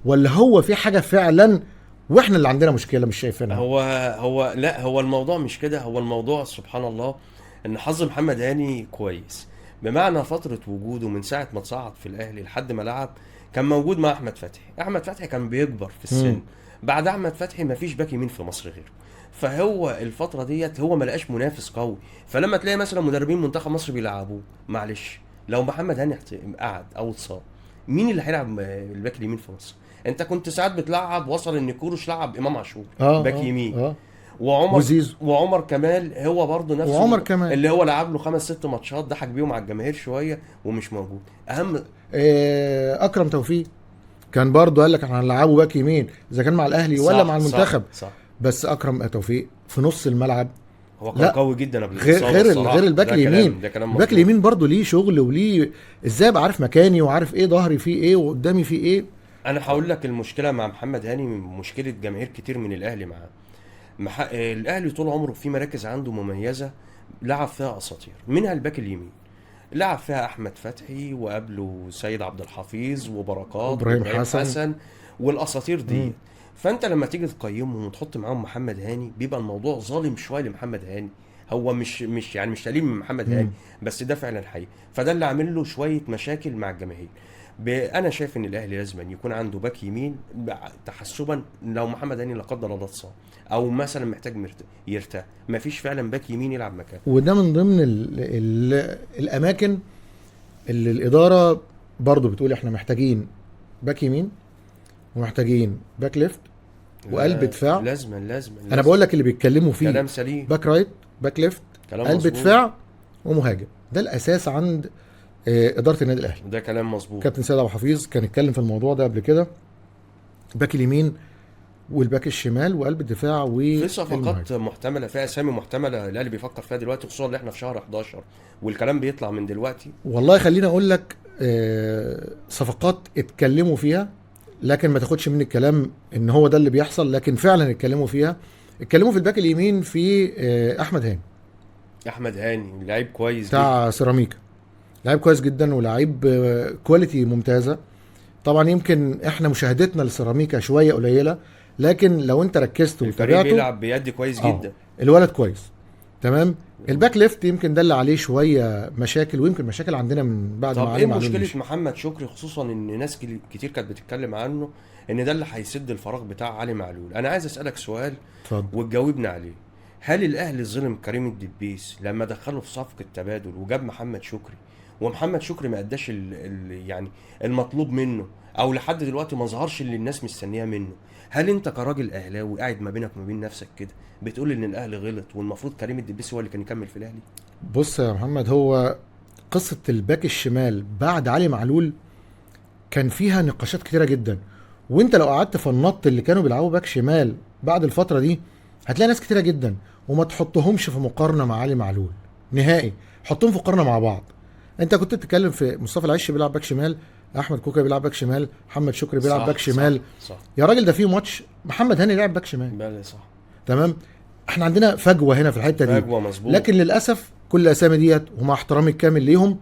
Speaker 2: ولا هو في حاجة فعلا واحنا اللي عندنا مشكلة مش شايفينها؟
Speaker 1: هو لا، هو الموضوع مش كده. هو الموضوع سبحان الله ان حظ محمد هاني كويس، بمعنى فترة وجوده من ساعة ما تصعد في الاهلي لحد ما لعب كان موجود مع احمد فتحي. احمد فتحي كان بيكبر في السن، بعد احمد فتحي مفيش باك يمين في مصر غيره، فهو الفترة ديت هو ما لقاش منافس قوي. فلما تلاقي مثلا مدربين منتخب مصر بيلعبوه، معلش لو محمد هاني قعد او اتصاب، مين اللي هيلعب الباك اليمين في مصر؟ انت كنت ساعات بتلعب، وصل ان كورش لعب امام عاشور باك يمين، وعمر وزيزو. وعمر كمال هو برضه نفسه،
Speaker 2: وعمر كمال
Speaker 1: اللي هو لعب له 5-6 ماتشات ضحك بيهم على الجماهير شوية ومش موجود. اهم
Speaker 2: اكرم توفيق كان برضه قال لك احنا هنلعبه باك يمين اذا كان مع الاهلي ولا مع المنتخب.
Speaker 1: صح.
Speaker 2: بس اكرم توفيق في نص الملعب
Speaker 1: هو كان قوي جدا قبل
Speaker 2: غير الباك اليمين. الباك اليمين برضه ليه شغل وليه ازاي ابقى عارف مكاني وعارف ايه ظهري فيه ايه وقدامي فيه ايه.
Speaker 1: انا هقول لك المشكلة مع محمد هاني مشكلة جماهير كتير من الاهلي معاه. الاهلي طول عمره في مراكز عنده مميزة لعب فيها اساطير، منها الباك اليمين لعب فيها احمد فتحي وقبله سيد عبد الحفيظ وبركات
Speaker 2: وابراهيم حسن
Speaker 1: والاساطير دي. فانت لما تيجي تقيمهم وتحط معاهم محمد هاني بيبقى الموضوع ظالم شوية لمحمد هاني. هو مش يعني مش تقليل من محمد هاني، بس ده فعلا حقيقي. فده اللي عامل له شوية مشاكل مع الجماهير. انا شايف ان الاهلي لازم يكون عنده باك يمين تحسبا لو محمد هاني لا قدر الله اتصاب او مثلا محتاج يرتاح، مفيش فعلا باك يمين يلعب مكانه.
Speaker 2: وده من ضمن ال الاماكن اللي الادارة برضو بتقول احنا محتاجين باك يمين، ومحتاجين back left وقلب دفاع.
Speaker 1: لازما لازما.
Speaker 2: انا بقول لك اللي بيتكلموا فيه
Speaker 1: كلام سليم،
Speaker 2: back right، back left،
Speaker 1: كلام
Speaker 2: قلب
Speaker 1: مظبوط.
Speaker 2: دفاع ومهاجم، ده الاساس عند ادارة النادي الاهلي.
Speaker 1: ده كلام مظبوط.
Speaker 2: كابتن سيد عبد الحفيظ كان اتكلم في الموضوع ده قبل كده، back اليمين وال back الشمال وقلب الدفاع و
Speaker 1: في صفقات محتملة، في اسامي محتملة الاهلي بيفكر فيها دلوقتي، خصوصا ان احنا في شهر 11 والكلام بيطلع من دلوقتي.
Speaker 2: والله خليني اقول لك صفقات اتكلموا فيها، لكن ما تاخدش مني الكلام ان هو ده اللي بيحصل، لكن فعلا اتكلموا فيها. اتكلموا في ال back اليمين في احمد هاني.
Speaker 1: احمد هاني لعيب كويس جدا
Speaker 2: بتاع سيراميكا، لعيب كويس جدا ولاعيب quality ممتازة. طبعا يمكن احنا مشاهدتنا لسيراميكا شوية قليله، لكن لو انت ركزت
Speaker 1: الفريق
Speaker 2: وتابعته
Speaker 1: بيلعب بيد كويس جدا،
Speaker 2: الولد كويس تمام. ال back left يمكن ده اللي عليه شوية مشاكل، ويمكن مشاكل عندنا من بعد ما
Speaker 1: طب
Speaker 2: علي
Speaker 1: ايه
Speaker 2: معلول
Speaker 1: مشكلة
Speaker 2: مشي.
Speaker 1: محمد شكري، خصوصا ان ناس كتير كانت بتتكلم عنه ان ده اللي هيسد الفراغ بتاع علي معلول. انا عايز اسالك سؤال
Speaker 2: اتفضل
Speaker 1: وتجاوبنا عليه. هل الاهلي ظلم كريم الدبيس لما دخله في صفقة تبادل وجاب محمد شكري، ومحمد شكري ما اداش يعني المطلوب منه، او لحد دلوقتي ما ظهرش اللي الناس مستنياه منه؟ هل انت كراجل اهلاوي قاعد ما بينك وما بين نفسك كده بتقول ان الاهلي غلط والمفروض كريم الدبيس هو اللي كان يكمل في الاهلي؟
Speaker 2: بص يا محمد، هو قصة ال back الشمال بعد علي معلول كان فيها نقاشات كتيرة جدا، وانت لو قعدت في النط اللي كانوا بيلعبوا back شمال بعد الفترة دي هتلاقي ناس كتيرة جدا، وما تحطهمش في مقارنة مع علي معلول نهائي، حطهم في مقارنة مع بعض. انت كنت بتتكلم في مصطفى العش بيلعب back شمال، احمد كوكا بيلعب back شمال، محمد شكري بيلعب back شمال.
Speaker 1: صح.
Speaker 2: يا راجل ده في ماتش محمد هاني لعب back شمال.
Speaker 1: بله صح.
Speaker 2: تمام، احنا عندنا فجوة هنا في الحتة دي،
Speaker 1: فجوة مظبوط.
Speaker 2: لكن للاسف كل الاسامي ديت ومع احترامي الكامل ليهم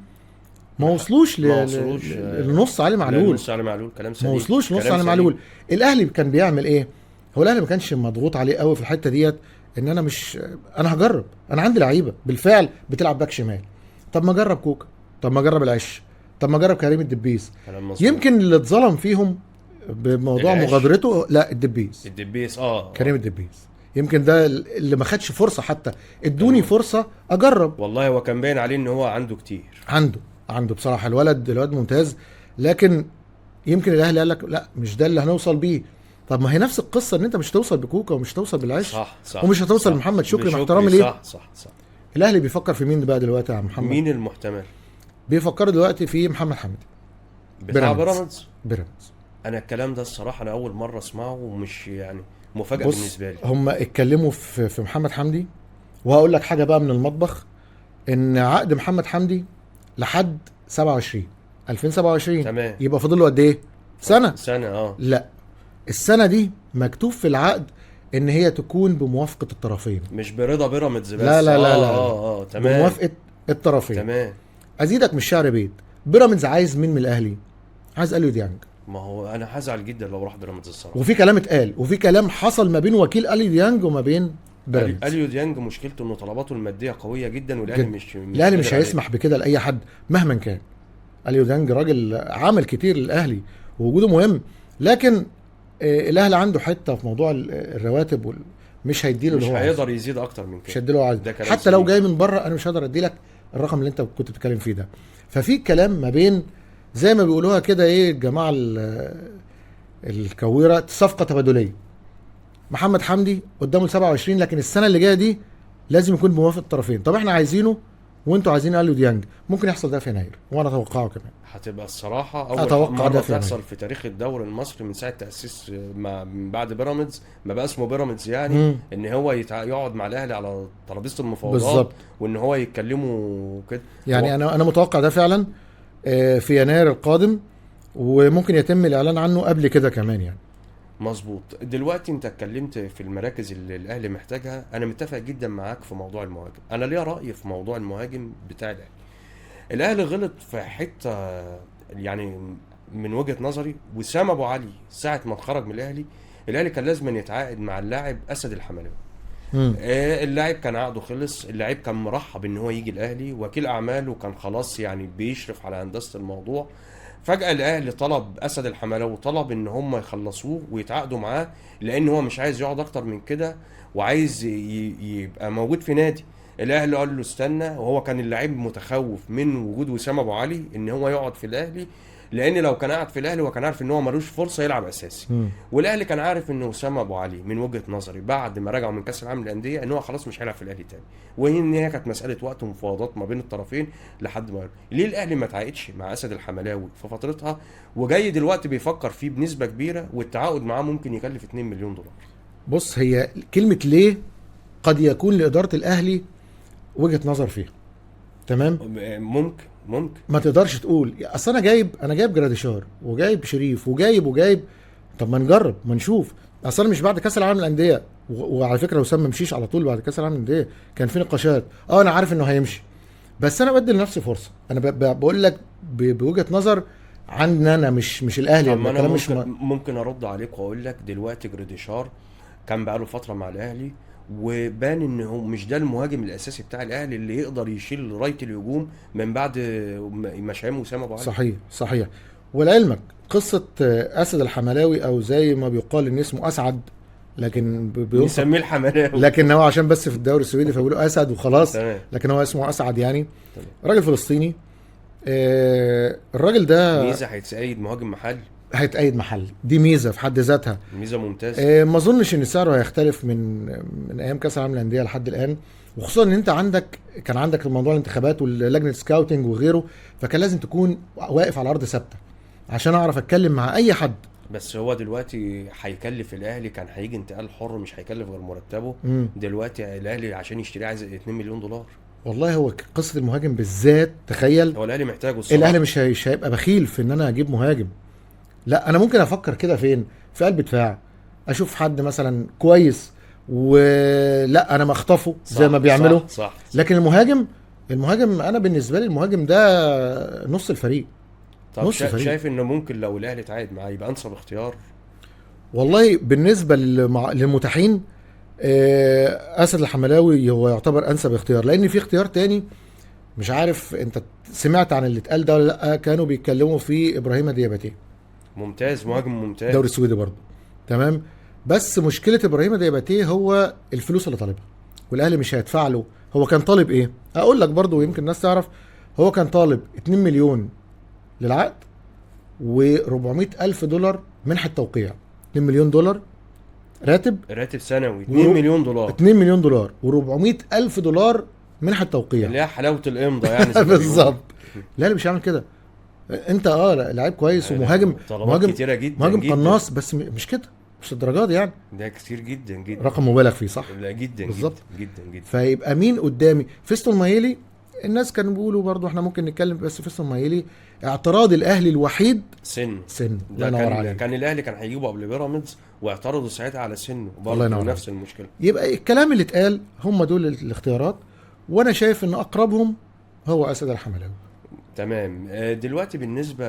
Speaker 2: ما وصلوش لنص علي معلول.
Speaker 1: نص علي معلول كلام سليم.
Speaker 2: ما وصلوش نص علي معلول. الاهلي كان بيعمل ايه؟ هو الاهلي ما كانش مضغوط عليه قوي في الحتة ديت، ان انا مش انا هجرب، انا عندي لعيبة بالفعل بتلعب back شمال، طب ما اجرب كوكا، طب ما اجرب العش، طب ما اجرب كريم الدبيس. يمكن اللي اتظلم فيهم بموضوع مغادرته لا الدبيس.
Speaker 1: الدبيس
Speaker 2: كريم الدبيس يمكن ده اللي ما خدش فرصة، حتى ادوني فرصة اجرب.
Speaker 1: والله هو كان باين عليه ان هو عنده كتير،
Speaker 2: عنده بصراحة الولد ممتاز، لكن يمكن الاهلي قال لك لا مش ده اللي هنوصل بيه. طب ما هي نفس القصة ان انت مش هتوصل بكوكا ومش هتوصل بالعش،
Speaker 1: صح،
Speaker 2: ومش هتوصل لمحمد شكري مع احترامي ليه.
Speaker 1: صح.
Speaker 2: الاهلي بيفكر في مين بقى دلوقتي يا محمد؟
Speaker 1: مين المحتمل؟
Speaker 2: بيفكروا دلوقتي في محمد حمدي
Speaker 1: بتاع بيراميدز. انا الكلام ده الصراحة انا اول مرة اسمعه، ومش يعني مفاجاة بالنسبة لي.
Speaker 2: هم اتكلموا في محمد حمدي، وهقول لك حاجة بقى من المطبخ، ان عقد محمد حمدي لحد 2027
Speaker 1: تمام،
Speaker 2: يبقى فاضل له قد ايه؟ سنة. لا السنة دي مكتوب في العقد ان هي تكون بموافقة الطرفين،
Speaker 1: مش برضا بيراميدز بس.
Speaker 2: لا لا لا لا،
Speaker 1: تمام،
Speaker 2: بموافقة الطرفين.
Speaker 1: تمام.
Speaker 2: ازيدك من الشعر بيت، بيراميدز عايز مين من الاهلي؟ عايز اليو ديانج.
Speaker 1: ما هو انا هزعل جدا لو راح بيراميدز الصراحة.
Speaker 2: وفي كلام اتقال وفي كلام حصل ما بين وكيل اليو ديانج وما بين بيراميدز.
Speaker 1: اليو ديانج مشكلته انه طلباته المادية قوية جدا، والاهلي مش
Speaker 2: الاهلي مش هيسمح بكده لاي حد مهما كان. اليو ديانج راجل عمل كتير للاهلي ووجوده مهم، لكن الاهلي عنده حتة في موضوع الرواتب مش هيديله اللي هو
Speaker 1: مش هيقدر يزيد اكتر من كده،
Speaker 2: مش هيديله عايز. حتى لو جاي من بره انا مش هقدر اديلك الرقم اللي انت كنت بتتكلم فيه ده. ففي كلام ما بين زي ما بيقولوها كده ايه الجماعة الكويره، صفقة تبادليه. محمد حمدي قدامه 27، لكن السنة اللي جاية دي لازم يكون بموافقة الطرفين. طب احنا عايزينه وانتوا عايزين اليو ديانج، ممكن يحصل ده في يناير، وانا اتوقعه كمان.
Speaker 1: هتبقى الصراحة اول مرة تحصل في تاريخ الدوري المصري من ساعة تاسيس من بعد بيراميدز، ما بقى اسمه بيراميدز يعني، ان هو يقعد مع الاهلي على ترابيزة المفاوضات بالظبط، وان هو يتكلموا كده
Speaker 2: يعني. انا متوقع ده فعلا في يناير القادم، وممكن يتم الاعلان عنه قبل كده كمان يعني.
Speaker 1: مظبوط. دلوقتي انت اتكلمت في المراكز اللي الاهلي محتاجها، انا متفق جدا معاك في موضوع المهاجم. انا ليا راي في موضوع المهاجم بتاع الاهلي. الاهلي غلط في حتة يعني من وجهه نظري. وسام ابو علي ساعة ما اتخرج من الاهلي، الاهلي كان لازم يتعاقد مع اللاعب اسد الحملاوي. اللاعب كان عقده خلص، اللاعب كان مرحب ان هو يجي الاهلي، وكيل اعماله كان خلاص يعني بيشرف على هندسة الموضوع. فجأة الاهلي طلب اسد الحملاوي، طلب ان هم يخلصوه ويتعاقدوا معاه، لان هو مش عايز يقعد اكتر من كده وعايز يبقى موجود في نادي. الاهلي قال له استنى، وهو كان اللاعب متخوف من وجود وسام ابو علي ان هو يقعد في الاهلي، لان لو كان قاعد في الاهلي هو كان عارف ان هو ملوش فرصة يلعب اساسي. والاهلي كان عارف ان وسام ابو علي من وجهه نظري بعد ما رجعوا من كاس العالم للاندية ان هو خلاص مش هيلعب في الاهلي تاني، وان هي كانت مسالة وقت ومفاوضات ما بين الطرفين لحد ما ليه الاهلي ما تعاقدش مع اسد الحملاوي في فترتها، وجاي دلوقتي بيفكر فيه بنسبة كبيرة، والتعاقد معاه ممكن يكلف 2 مليون دولار.
Speaker 2: بص، هي كلمة ليه قد يكون لادارة الاهلي وجهه نظر فيها، تمام؟
Speaker 1: ممكن
Speaker 2: ما تقدرش تقول اصل انا جايب جراديشار وجايب شريف وجايب، طب ما نجرب ما نشوف. اصل مش بعد كاس العالم للاندية، وعلى فكرة وسام ما مشيش على طول بعد كاس العالم للاندية، كان في نقاشات. انا عارف انه هيمشي، بس انا بدي لنفسي فرصة. انا بقول لك بوجهه نظر عندنا انا، مش الاهلي.
Speaker 1: انا ممكن ارد عليك واقول لك دلوقتي جراديشار كان بقاله فترة مع الاهلي، وبان ان هو مش ده المهاجم الاساسي بتاع الاهلي اللي يقدر يشيل رايه الهجوم من بعد مشاهيم وسام ابو علي.
Speaker 2: صحيح. ولعلمك قصة اسد الحملاوي، او زي ما بيقال ان اسمه اسعد، لكن
Speaker 1: بنسميه الحملاوي،
Speaker 2: لكن هو عشان بس في الدوري السويدي فبيقولوا اسد وخلاص، لكن هو اسمه اسعد يعني. راجل فلسطيني. الراجل ده
Speaker 1: ميزة، هيتأيد مهاجم محلي،
Speaker 2: هيتأيد محلي، دي ميزة في حد ذاتها،
Speaker 1: ميزة ممتازة.
Speaker 2: ما اظنش ان سعره هيختلف من ايام كاس العالم للاندية لحد الان، وخصوصا ان انت كان عندك الموضوع الانتخابات واللجنة scouting وغيره، فكان لازم تكون واقف على ارض ثابتة عشان اعرف اتكلم مع اي حد.
Speaker 1: بس هو دلوقتي هيكلف الاهلي، كان هيجي انتقال حر مش هيكلف غير مرتبه. دلوقتي الاهلي عشان يشتريه عايز 2 مليون دولار.
Speaker 2: والله هو قصة المهاجم بالذات، تخيل
Speaker 1: هو الاهلي محتاجه الصراحة.
Speaker 2: الاهلي مش هيبقى بخيل في ان انا اجيب مهاجم، لا انا ممكن افكر كده فين، في قلب دفاع، اشوف حد مثلا كويس ولا انا ما اخطفه زي ما بيعملوا.
Speaker 1: صح.
Speaker 2: لكن المهاجم انا بالنسبة لي المهاجم ده نص الفريق.
Speaker 1: طب نص الفريق. شايف انه ممكن لو الاهلي تعاقد معاه يبقى انسب اختيار؟
Speaker 2: والله بالنسبة للمتاحين اسد الحملاوي هو يعتبر انسب اختيار، لان في اختيار تاني مش عارف انت سمعت عن اللي اتقال ده ولا لا، كانوا بيتكلموا في ابراهيم دياباتيه.
Speaker 1: ممتاز، مهاجم ممتاز،
Speaker 2: الدوري السويدي برضه، تمام. بس مشكلة ابراهيم دياباتيه هو الفلوس اللي طالبها، والاهلي مش هيدفع له. هو كان طالب ايه؟ اقول لك برضه ويمكن الناس تعرف، هو كان طالب 2 مليون للعقد و400 الف دولار منحه توقيع. 2 مليون دولار راتب
Speaker 1: سنوي، 2 مليون دولار،
Speaker 2: 2 مليون دولار و400 الف دولار منحه توقيع،
Speaker 1: اللي هي حلاوة الامضه يعني.
Speaker 2: بالظبط. لا مش هيعمل كده. انت لعيب كويس ومهاجم، مهاجم
Speaker 1: جدا،
Speaker 2: مهاجم قناص، بس مش كده، مش الدرجات دي يعني،
Speaker 1: ده كتير جدا جدا،
Speaker 2: رقم مبالغ فيه. صح،
Speaker 1: لا جدا بالظبط، جدا جدا.
Speaker 2: فيبقى مين قدامي؟ فيستون مايلي. الناس كانوا بيقولوا برضو احنا ممكن نتكلم، بس فيستون مايلي اعتراض الاهلي الوحيد سن.
Speaker 1: الله ينور عليك. كان الاهلي كان هيجيبه قبل بيراميدز واعترضوا ساعتها على سنة برضه، نفس المشكلة.
Speaker 2: يبقى الكلام اللي اتقال هم دول الاختيارات، وانا شايف ان اقربهم هو اسد الحملاوي.
Speaker 1: تمام. دلوقتي بالنسبة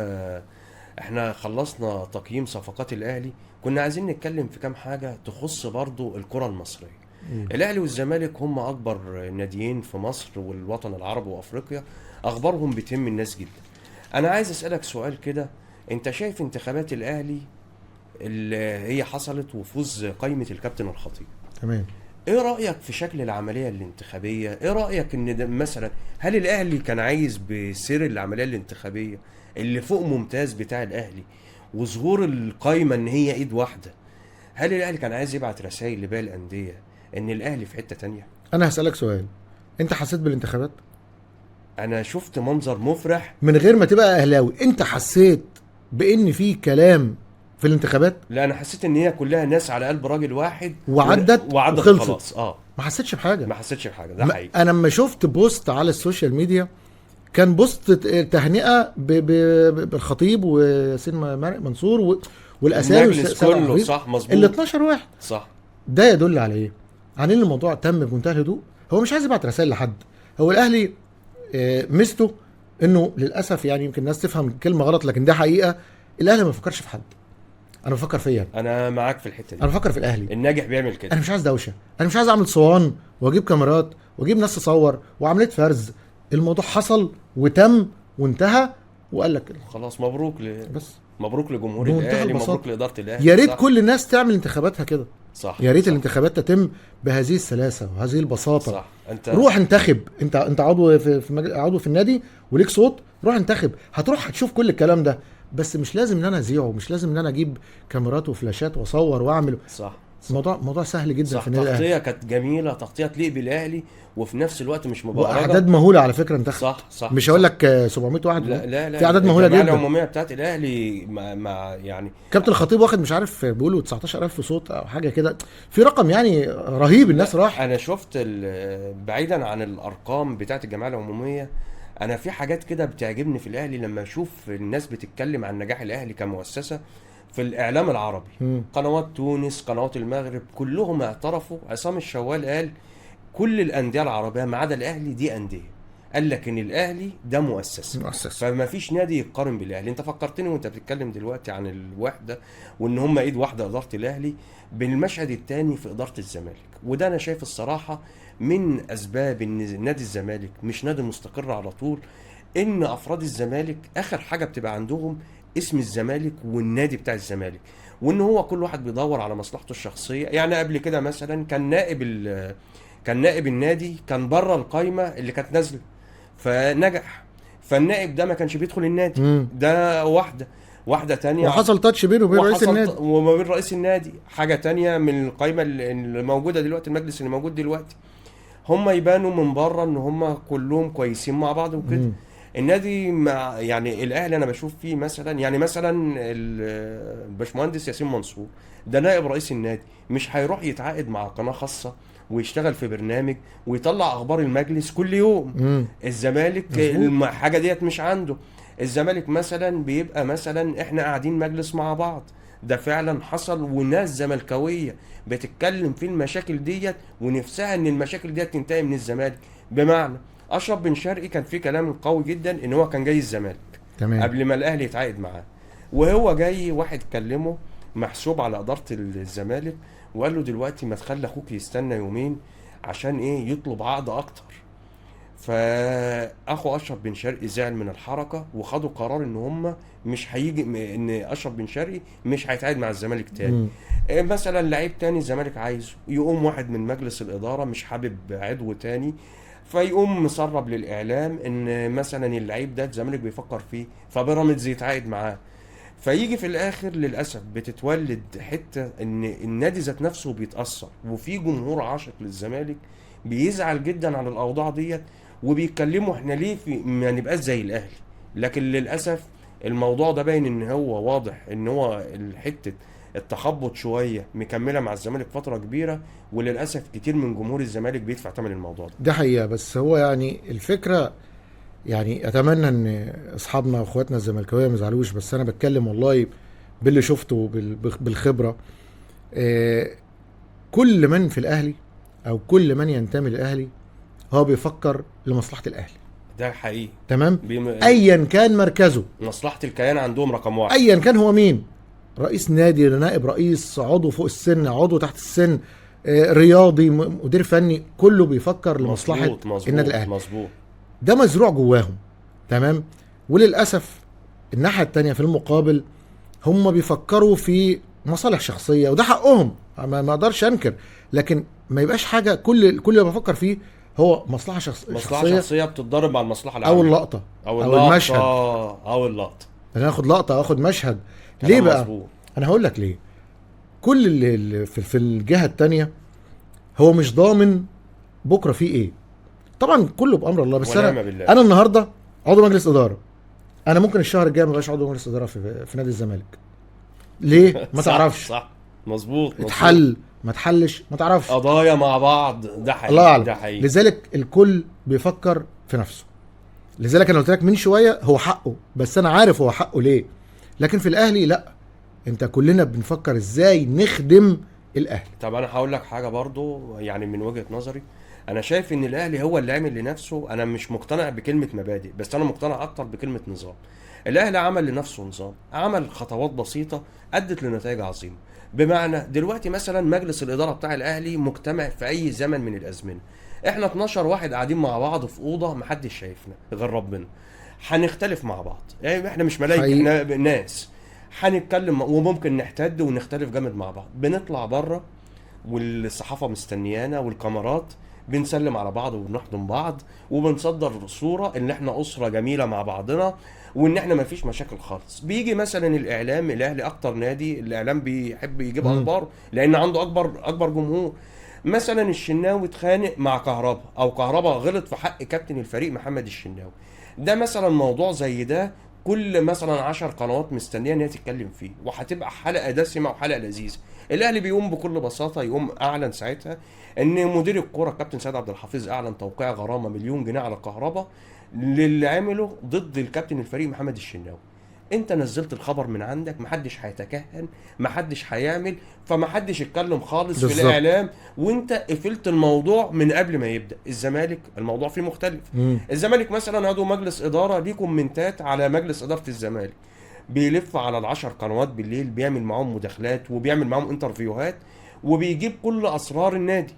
Speaker 1: احنا خلصنا تقييم صفقات الاهلي، كنا عايزين نتكلم في كام حاجة تخص برضو الكرة المصرية. الاهلي والزمالك هم اكبر ناديين في مصر والوطن العربي وافريقيا، اخبارهم بتهم الناس جدا. انا عايز اسألك سؤال كده، انت شايف انتخابات الاهلي اللي هي حصلت وفوز قائمة الكابتن الخطيب،
Speaker 2: تمام،
Speaker 1: ايه رأيك في شكل العملية الانتخابية؟ ايه رأيك ان ده مثلا، هل الاهلي كان عايز بسير العملية الانتخابية اللي فوق ممتاز بتاع الاهلي وظهور القايمة ان هي ايد واحدة، هل الاهلي كان عايز يبعت رسائل لباقي الاندية ان الاهلي في حتة تانية؟
Speaker 2: انا هسألك سؤال، انت حسيت بالانتخابات؟
Speaker 1: انا شفت منظر مفرح
Speaker 2: من غير ما تبقى اهلاوي، انت حسيت بان في كلام في الانتخابات؟
Speaker 1: لا، انا حسيت ان هي كلها ناس على قلب راجل واحد
Speaker 2: وعدت وخلصت.
Speaker 1: ما
Speaker 2: حسيتش بحاجة،
Speaker 1: ما حسيتش بحاجة، ده حقيقي.
Speaker 2: انا لما شفت post على ال social media كان post تهنئة بالخطيب وياسين منصور والاسامي
Speaker 1: كله، صح، مظبوط،
Speaker 2: ال 12 واحد،
Speaker 1: صح.
Speaker 2: ده يدل على ايه؟ عن ان الموضوع تم بمنتهى الهدوء. هو مش عايز يبعت رسائل لحد. هو الاهلي ميزته انه للاسف، يعني يمكن الناس تفهم كلمة غلط لكن ده حقيقة، الاهلي ما بيفكرش في حد. انا بفكر فيا،
Speaker 1: انا معاك في الحتة دي،
Speaker 2: انا بفكر في الاهلي.
Speaker 1: الناجح بيعمل كده.
Speaker 2: انا مش عايز دوشه، انا مش عايز اعمل صوان واجيب كاميرات واجيب ناس تصور وعملية فرز. الموضوع حصل وتم وانتهى، وقال لك
Speaker 1: خلاص مبروك
Speaker 2: بس
Speaker 1: مبروك لجمهور الاهلي، مبروك لادارة الاهلي.
Speaker 2: يا ريت كل الناس تعمل انتخاباتها كده،
Speaker 1: صح.
Speaker 2: يا ريت الانتخابات تتم بهذه السلاسة وهذه البساطة،
Speaker 1: صح. انت
Speaker 2: روح انتخب، انت عضو في عضو في النادي وليك صوت، روح انتخب، هتروح هتشوف كل الكلام ده. بس مش لازم ان انا اذيعه، مش لازم ان انا اجيب كاميرات وفلاشات واصور واعمل.
Speaker 1: صح.
Speaker 2: موضوع سهل جدا.
Speaker 1: صح.
Speaker 2: في النادي الاهلي
Speaker 1: تغطيه كانت جميلة، تغطيه تليق بالاهلي وفي نفس الوقت مش مبهرجه،
Speaker 2: واعداد مهولة على فكرة انت.
Speaker 1: صح.
Speaker 2: مش هقول لك 700 واحد،
Speaker 1: لا لا لا،
Speaker 2: في اعداد مهولة
Speaker 1: الجمعية
Speaker 2: جدا.
Speaker 1: العمومية بتاعت الاهلي مع يعني
Speaker 2: كابتن الخطيب واخد مش عارف بيقولوا 19000 صوت او حاجة كده، في رقم يعني رهيب، الناس راح.
Speaker 1: انا شفت بعيدا عن الارقام بتاعت الجمعية العمومية، انا في حاجات كده بتعجبني في الاهلي لما اشوف الناس بتتكلم عن نجاح الاهلي كمؤسسة في الاعلام العربي. قنوات تونس، قنوات المغرب، كلهم اعترفوا. عصام الشوال قال كل الاندية العربية ما عدا الاهلي دي اندية، قال لك ان الاهلي ده مؤسسة، فما فيش نادي يقارن بالاهلي. انت فكرتني وانت بتتكلم دلوقتي عن الوحدة وان هم ايد واحدة ادارة الاهلي بالمشهد الثاني في ادارة الزمالك، وده انا شايف الصراحة من اسباب ان نادي الزمالك مش نادي مستقر على طول، ان افراد الزمالك اخر حاجة بتبقى عندهم اسم الزمالك والنادي بتاع الزمالك، وان هو كل واحد بيدور على مصلحته الشخصية. يعني قبل كده مثلا كان نائب النادي كان بره القايمة اللي كانت نازله فنجح، فالنائب ده ما كانش بيدخل النادي. ده واحدة تانية،
Speaker 2: وحصل تاتش بينه وبين رئيس النادي،
Speaker 1: وما بين رئيس النادي. حاجة تانية من القايمة اللي موجودة دلوقتي، المجلس اللي موجود دلوقتي، هم يبانوا من بره ان هم كلهم كويسين مع بعض وكده. النادي مع يعني الاهلي انا بشوف فيه مثلا، يعني مثلا الباشمهندس ياسين منصور ده نائب رئيس النادي، مش هيروح يتعاقد مع قناة خاصة ويشتغل في برنامج ويطلع اخبار المجلس كل يوم. الزمالك الحاجة ديت مش عنده. الزمالك مثلا بيبقى مثلا احنا قاعدين مجلس مع بعض، ده فعلا حصل، وناس زملكاويه بتتكلم في المشاكل ديت ونفسها ان المشاكل ديت تنتهي من الزمالك. بمعنى اشرف بن شرقي كان في كلام قوي جدا ان هو كان جاي الزمالك، تمام، قبل ما الاهلي يتعاقد معاه، وهو جاي واحد كلمة محسوب على ادارة الزمالك وقال له دلوقتي ما تخلي اخوك يستنى يومين عشان ايه، يطلب عقد اكتر. فاخو اشرف بن شرقي زعل من الحركة وخدوا قرار ان هم مش هيجي، ان اشرف بن شرقي مش هيتعاقد مع الزمالك تاني. مثلا لعيب تاني الزمالك عايزه، يقوم واحد من مجلس الادارة مش حابب عضو تاني، فيقوم مسرب للاعلام ان مثلا اللعيب ده الزمالك بيفكر فيه، فبيراميدز يتعاقد معاه. فيجي في الاخر للاسف بتتولد حتة ان النادي ذات نفسه بيتاثر، وفي جمهور عاشق للزمالك بيزعل جدا على الاوضاع ديت وبيتكلموا احنا ليه في ما نبقاش زي الاهلي. لكن للاسف الموضوع ده باين ان هو واضح ان هو حتة التخبط شوية مكملة مع الزمالك فترة كبيرة، وللاسف كتير من جمهور الزمالك بيدفع ثمن الموضوع ده.
Speaker 2: ده حقيقة. بس هو يعني الفكرة، يعني اتمنى ان اصحابنا واخواتنا الزملكاويه ما يزعلوش، بس انا بتكلم والله باللي شفته بالخبرة. كل من في الاهلي او كل من ينتمي للاهلي هو بيفكر لمصلحة الاهلي.
Speaker 1: ده حقيقي،
Speaker 2: تمام، ايا كان مركزه،
Speaker 1: مصلحة الكيان عندهم رقم واحد،
Speaker 2: ايا كان هو مين، رئيس نادي، نائب رئيس، عضو فوق السن، عضو تحت السن، رياضي، مدير فني، كله بيفكر لمصلحة النادي الاهلي.
Speaker 1: مظبوط،
Speaker 2: ده مزروع جواهم، تمام. وللاسف الناحية التانية في المقابل هم بيفكروا في مصالح شخصية، وده حقهم، ما اقدرش انكر، لكن ما يبقاش حاجة كل اللي بفكر فيه هو مصلحة شخصية،
Speaker 1: مصلحة شخصية بتتضارب مع المصلحة العامة،
Speaker 2: او اللقطة، او المشهد،
Speaker 1: او اللقطة.
Speaker 2: انا اخد لقطة، اخد مشهد. ليه بقى؟ مزبوط. انا هقول لك ليه. كل اللي في الجهة التانية هو مش ضامن بكره فيه ايه، طبعا كله بامر الله، بس انا النهارده عضو مجلس ادارة، انا ممكن الشهر الجاي ما ابقاش عضو مجلس ادارة في نادي الزمالك. ليه؟ ما تعرفش.
Speaker 1: صح، مظبوط.
Speaker 2: اتحل ما تحلش، ما تعرفش،
Speaker 1: قضايا مع بعض، ده حقيقي، ده حقيقي.
Speaker 2: لذلك الكل بيفكر في نفسه. لذلك انا قلت لك من شوية هو حقه، بس انا عارف هو حقه ليه. لكن في الاهلي لا، انت كلنا بنفكر ازاي نخدم الاهلي.
Speaker 1: طب انا هقول لك حاجة برضو، يعني من وجهه نظري انا شايف ان الاهلي هو اللي عامل لنفسه. انا مش مقتنع بكلمه مبادئ، بس انا مقتنع اكتر بكلمه نظام. الاهلي عمل لنفسه نظام، عمل خطوات بسيطة ادت لنتائج عظيمة. بمعنى دلوقتي مثلا مجلس الادارة بتاع الاهلي مجتمع في اي زمن من الازمنة، احنا 12 واحد قاعدين مع بعض في اوضة محدش شايفنا غير ربنا، هنختلف مع بعض، يعني احنا مش ملايكة، احنا ناس هنتكلم وممكن نحتد ونختلف جامد مع بعض. بنطلع بره والصحافة مستنيانا والكاميرات، بنسلم على بعض وبنحضن بعض وبنصدر صوره ان احنا اسره جميلة مع بعضنا وان احنا ما فيش مشاكل خالص. بيجي مثلا الاعلام، الاهلي اكتر نادي الاعلام بيحب يجيب اخبار لان عنده اكبر جمهور. مثلا الشناوي اتخانق مع كهربا، او كهربا غلط في حق كابتن الفريق محمد الشناوي، ده مثلا موضوع زي ده كل مثلا 10 قنوات مستنيه ان هي تتكلم فيه، وهتبقى حلقة دسمة وحلقه لذيذة. الاهلي بيقوم بكل بساطة يقوم اعلن ساعتها ان مدير الكورة الكابتن سيد عبد الحفيظ اعلن توقيع غرامة 1,000,000 جنيه على كهربا للي عمله ضد الكابتن الفريق محمد الشناوي. انت نزلت الخبر من عندك، محدش هيتكهن، محدش هيعمل، فمحدش اتكلم خالص بالزبط في الاعلام، وانت قفلت الموضوع من قبل ما يبدا. الزمالك الموضوع فيه مختلف. الزمالك مثلا عضو مجلس ادارة ليه كومنتات على مجلس ادارة الزمالك، بيلف على 10 قنوات بالليل، بيعمل معاهم مداخلات وبيعمل معاهم interview هات وبيجيب كل اسرار النادي.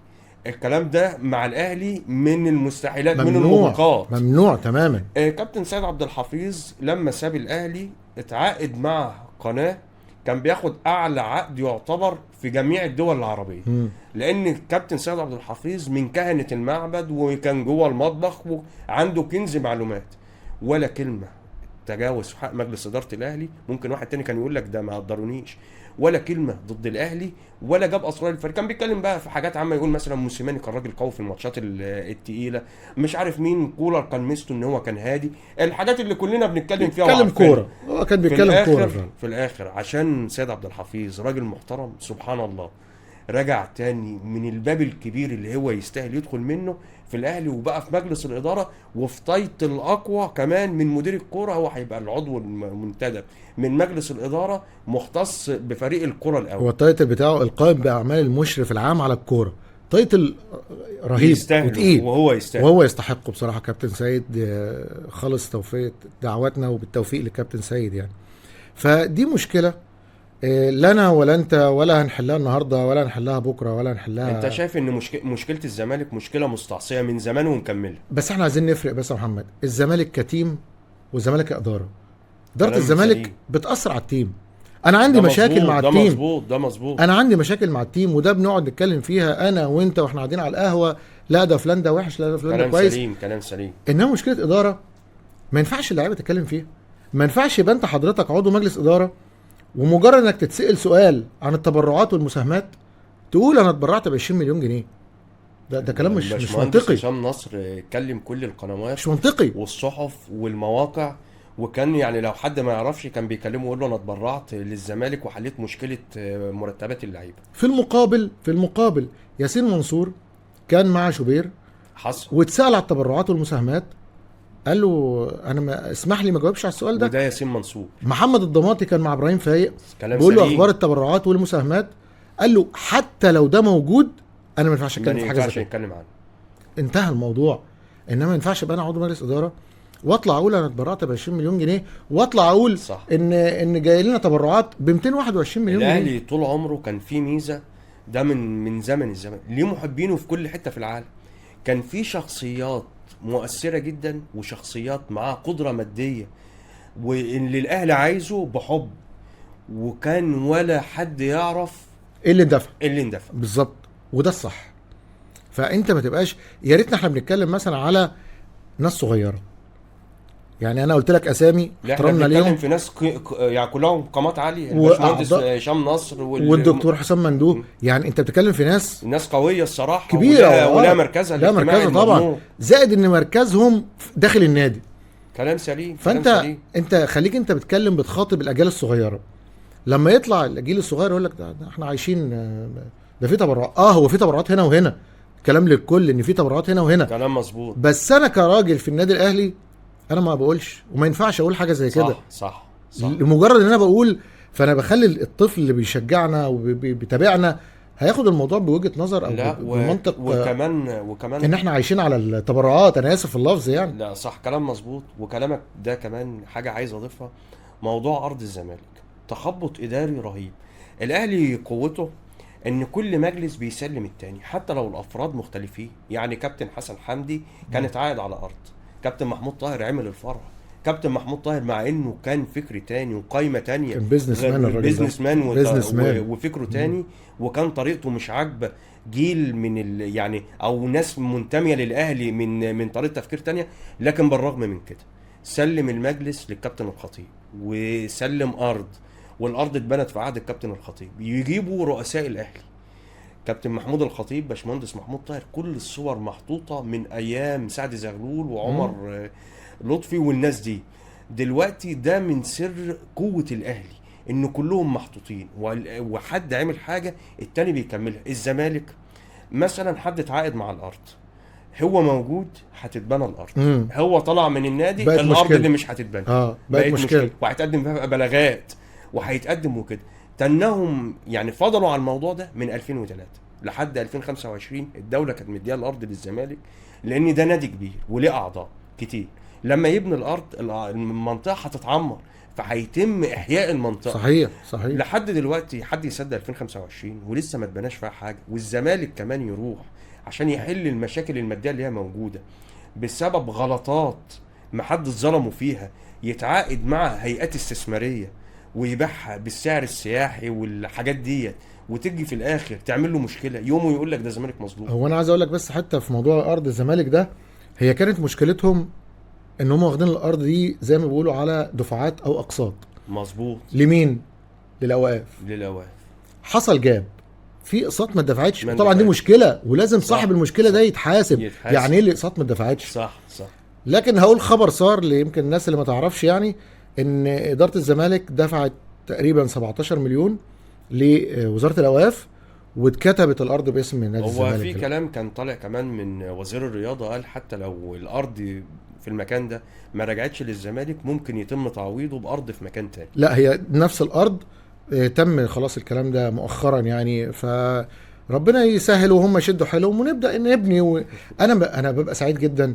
Speaker 1: الكلام ده مع الاهلي من المستحيلات، من الموبقات،
Speaker 2: ممنوع تماما.
Speaker 1: كابتن سيد عبد الحفيظ لما ساب الاهلي اتعاقد مع قناة كان بياخد اعلى عقد يعتبر في جميع الدول العربية. لان الكابتن سيد عبد الحفيظ من كهنة المعبد وكان جوه المطبخ وعنده كنز معلومات، ولا كلمة تجاوز حق مجلس ادارة الاهلي. ممكن واحد تاني كان يقول لك ده ما قدرونيش، ولا كلمة ضد الاهلي ولا جاب اسرار الفريق. كان بيتكلم بقى في حاجات عامة، يقول مثلا موسيماني كان راجل قوي في الماتشات الثقيلة، مش عارف مين، كولر كان ميزته ان هو كان هادي، الحاجات اللي كلنا بنتكلم فيها.
Speaker 2: بيتكلم كورة، هو كان بيتكلم كورة
Speaker 1: في الاخر. عشان سيد عبد الحفيظ راجل محترم سبحان الله، رجع تاني من الباب الكبير اللي هو يستاهل يدخل منه في الاهلي، وبقى في مجلس الادارة وفي title اقوى كمان من مدير الكورة. هو هيبقى العضو المنتدب من مجلس الادارة مختص بفريق الكورة الاول.
Speaker 2: هو ال title بتاعه القائم باعمال المشرف العام على الكورة، title رهيب وتقيل،
Speaker 1: وهو يستاهل،
Speaker 2: وهو يستحقه بصراحة. كابتن سيد خالص توفيق دعواتنا وبالتوفيق لكابتن سيد يعني. فدي مشكلة لا انا ولا انت ولا هنحلها النهارده ولا هنحلها بكره ولا هنحلها.
Speaker 1: انت شايف ان مشكلة الزمالك مشكلة مستعصيه من زمان ومكمله،
Speaker 2: بس احنا عايزين نفرق بس يا محمد، الزمالك ك team والزمالك كادارة. ادارة الزمالك بتاثر على ال team. انا عندي مشاكل مع ال team،
Speaker 1: ده مظبوط، ده مظبوط.
Speaker 2: انا عندي مشاكل مع ال team، وده بنقعد نتكلم فيها انا وانت واحنا قاعدين على القهوة، لا ده فلان ده وحش، لا ده فلان ده كويس.
Speaker 1: سليم، كلام سليم.
Speaker 2: انما مشكلة ادارة ما ينفعش اللعيبة تتكلم فيها. ما ينفعش يبقى انت حضرتك عضو مجلس ادارة ومجرد انك تتسأل سؤال عن التبرعات والمساهمات تقول انا اتبرعت ب 20 مليون جنيه. ده كلام مش منطقي.
Speaker 1: هشام نصر اتكلم كل القنوات،
Speaker 2: مش منطقي،
Speaker 1: والصحف والمواقع، وكان يعني لو حد ما يعرفش كان بيكلمه ويقول له انا اتبرعت للزمالك وحليت مشكلة مرتبات اللعيبة.
Speaker 2: في المقابل ياسين منصور كان مع شوبير
Speaker 1: حصل
Speaker 2: واتسأل على التبرعات والمساهمات، قال له انا ما اسمح لي ما جاوبش على السؤال ده.
Speaker 1: وده ياسين منصور.
Speaker 2: محمد الضماطي كان مع ابراهيم فايق، بيقول له اخبار التبرعات والمساهمات، قال له حتى لو ده موجود انا ما ينفعش اتكلم في حاجة زي كده. انتهى الموضوع. انما ما ينفعش ابقى انا عضو مجلس ادارة واطلع اقول انا اتبرعت ب 20 مليون جنيه، واطلع اقول صح. ان جاي لنا تبرعات ب 221 مليون جنيه.
Speaker 1: الاهلي طول عمره كان فيه ميزة، ده من زمن الزمن، ليه محبينه في كل حتة في العالم. كان في شخصيات مؤثرة جدا وشخصيات معاها قدرة مادية واللي الأهل عايزه بحب، وكان ولا حد يعرف
Speaker 2: ايه اللي اندفع، بالظبط. وده الصح. فانت ما تبقاش، يا ريتنا احنا بنتكلم مثلا على ناس صغيرة، يعني انا قلت لك اسامي احترامنا ليهم،
Speaker 1: بنتكلم في ناس يعني كلهم قامات عالية، الباشمهندس هشام نصر
Speaker 2: والدكتور حسام مندوب، يعني انت بتتكلم في ناس
Speaker 1: قوية الصراحة،
Speaker 2: كبيرة
Speaker 1: ولا مركزها،
Speaker 2: لا مركزها طبعا، زائد ان مركزهم داخل النادي.
Speaker 1: كلام سليم.
Speaker 2: فانت
Speaker 1: كلام سليم.
Speaker 2: انت خليك انت بتكلم، بتخاطب الاجيال الصغيرة. لما يطلع الجيل الصغير يقول لك ده احنا عايشين، ده في تبرعات، هو في تبرعات هنا وهنا، كلام للكل ان في تبرعات هنا وهنا،
Speaker 1: كلام مظبوط.
Speaker 2: بس انا كراجل في النادي الاهلي انا ما بقولش، وما ينفعش اقول حاجة زي كده.
Speaker 1: صح صح.
Speaker 2: لمجرد ان انا بقول، فانا بخلي الطفل اللي بيشجعنا وبيتابعنا هياخد الموضوع بوجهه نظر او بمنطق،
Speaker 1: وكمان
Speaker 2: ان احنا عايشين على التبرعات. انا اسف في اللفظ يعني.
Speaker 1: لا صح، كلام مظبوط. وكلامك ده كمان حاجة عايز اضيفها، موضوع ارض الزمالك تخبط اداري رهيب. الاهلي قوته ان كل مجلس بيسلم التاني حتى لو الافراد مختلفين. يعني كابتن حسن حمدي كان اتعاقد على ارض، كابتن محمود طاهر عمل الفرع، كابتن محمود طاهر مع انه كان فكر تاني وقايمه تانية،
Speaker 2: كان business man الراجل ده،
Speaker 1: business man
Speaker 2: business man.
Speaker 1: وفكره تاني، وكان طريقته مش عاجبه جيل من يعني او ناس منتميه للاهلي من طريقه تفكير تانية. لكن بالرغم من كده سلم المجلس للكابتن الخطيب وسلم ارض، والارض اتبنت في عهد الكابتن الخطيب. يجيبوا رؤساء الاهلي، كابتن محمود الخطيب، باشمهندس محمود طاهر، كل الصور محطوطة من ايام سعد زغلول وعمر لطفي والناس دي. دلوقتي ده من سر قوة الاهلي ان كلهم محطوطين، وحد عمل حاجة التاني بيكملها. الزمالك مثلا حد اتعاقد مع الارض، هو موجود هتتبنى الارض. هو طلع من النادي الارض مشكلة. اللي مش هتتبنى
Speaker 2: بقت مشكلة،
Speaker 1: وهيتقدم فيها بلاغات وهيتقدم وكده. تنهم يعني فضلوا على الموضوع ده من 2003 لحد 2025. الدولة كانت مديها الارض للزمالك لان ده نادي كبير وليه اعضاء كتير. لما يبني الارض المنطقة هتتعمر، فهيتم احياء المنطقة.
Speaker 2: صحيح صحيح.
Speaker 1: لحد دلوقتي حد يصدق 2025 ولسه ما اتبناش فيها حاجة. والزمالك كمان يروح عشان يحل المشاكل المادية اللي هي موجودة بسبب غلطات ما حد ظلمه فيها، يتعاقد مع هيئات استثمارية ويبيعها بالسعر السياحي والحاجات ديت، وتجي في الاخر تعمل له مشكلة يوم ويقول لك ده الزمالك مظلوم.
Speaker 2: هو انا عايز اقول لك بس حتى في موضوع ارض الزمالك ده، هي كانت مشكلتهم ان هم واخدين الارض دي زي ما بيقولوا على دفعات او اقساط.
Speaker 1: مظبوط.
Speaker 2: لمين؟ للاوقاف.
Speaker 1: للاوقاف.
Speaker 2: حصل جاب في اقساط ما اتدفعتش، طبعا دي مشكلة ولازم صاحب المشكلة ده يتحاسب. يعني ايه الاقساط ما اتدفعتش؟
Speaker 1: صح صح.
Speaker 2: لكن هقول خبر صار اللي يمكن الناس اللي ما تعرفش، يعني ان ادارة الزمالك دفعت تقريبا 17 مليون لوزارة الاوقاف واتكتبت الارض باسم نادي الزمالك.
Speaker 1: هو في كلام كان طالع كمان من وزير الرياضة، قال حتى لو الارض في المكان ده ما رجعتش للزمالك ممكن يتم تعويضه بارض في مكان تاني.
Speaker 2: لا هي نفس الارض، تم خلاص الكلام ده مؤخرا يعني، فربنا يسهل وهم يشدوا حيلهم ونبدا نبني. انا ببقى سعيد جدا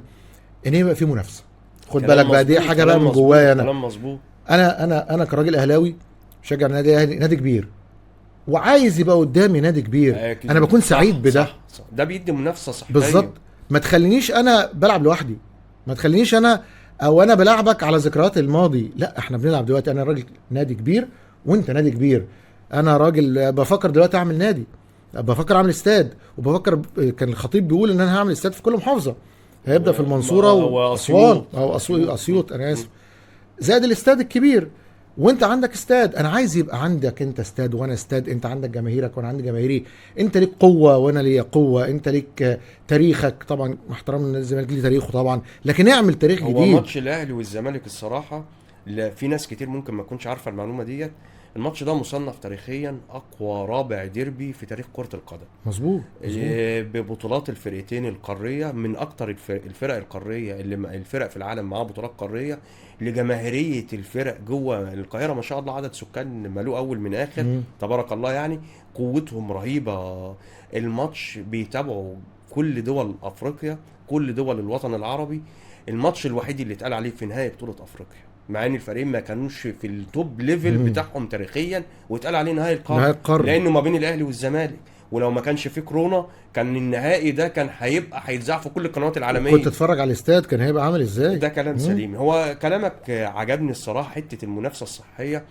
Speaker 2: ان يبقى في منافسه. خد بالك بقى، دي حاجة بقى من جوايا انا.
Speaker 1: كلام مظبوط.
Speaker 2: انا انا انا كراجل اهلاوي بشجع النادي الاهلي، نادي كبير، وعايز يبقى قدامي نادي كبير. انا بكون سعيد بده.
Speaker 1: صح صح. ده بيدي منافسه صحية.
Speaker 2: بالظبط. ما تخلينيش انا بلعب لوحدي، ما تخلينيش انا او انا بلعبك على ذكريات الماضي. لا احنا بنلعب دلوقتي، انا راجل نادي كبير وانت نادي كبير. انا راجل بفكر دلوقتي اعمل نادي، بفكر اعمل استاد، وبفكر كان الخطيب بيقول ان انا هعمل استاد في كل محافظة، هيبدا في المنصورة واسوان او اسيوط، انا اسف، زائد الاستاد الكبير. وانت عندك استاد، انا عايز يبقى عندك انت استاد وانا استاد، انت عندك جماهيرك وانا عندي جماهيري، انت ليك قوة وانا ليا قوة، انت ليك تاريخك طبعا، مع احترام الزمالك ليه تاريخه طبعا، لكن اعمل تاريخ جديد.
Speaker 1: هو ماتش الاهلي والزمالك الصراحة في ناس كتير ممكن ما تكونش عارفه المعلومة ديت، الماتش ده مصنف تاريخيا اقوى رابع ديربي في تاريخ كرة القدم.
Speaker 2: مظبوط.
Speaker 1: ببطولات الفرقتين القارية، من اكتر الفرق القارية اللي الفرق في العالم معاها بطولات قارية، لجماهيرية الفرق جوه القاهرة ما شاء الله، عدد سكان ملوه اول من اخر. تبارك الله، يعني قوتهم رهيبة. الماتش بيتابعوا كل دول افريقيا، كل دول الوطن العربي. الماتش الوحيد اللي اتقال عليه في نهاية بطولة افريقيا، مع ان الفريقين ما كانوش في ال top level بتاعهم تاريخيا، واتقال عليه نهائي القرن لانه ما بين الاهلي والزمالك، ولو ما كانش في كورونا كان النهائي ده كان هيبقى هيتذاع في كل القنوات العالمية.
Speaker 2: كنت تتفرج على الاستاد كان هيبقى عامل ازاي.
Speaker 1: ده كلام سليم. هو كلامك عجبني الصراحة، حتة المنافسة الصحية.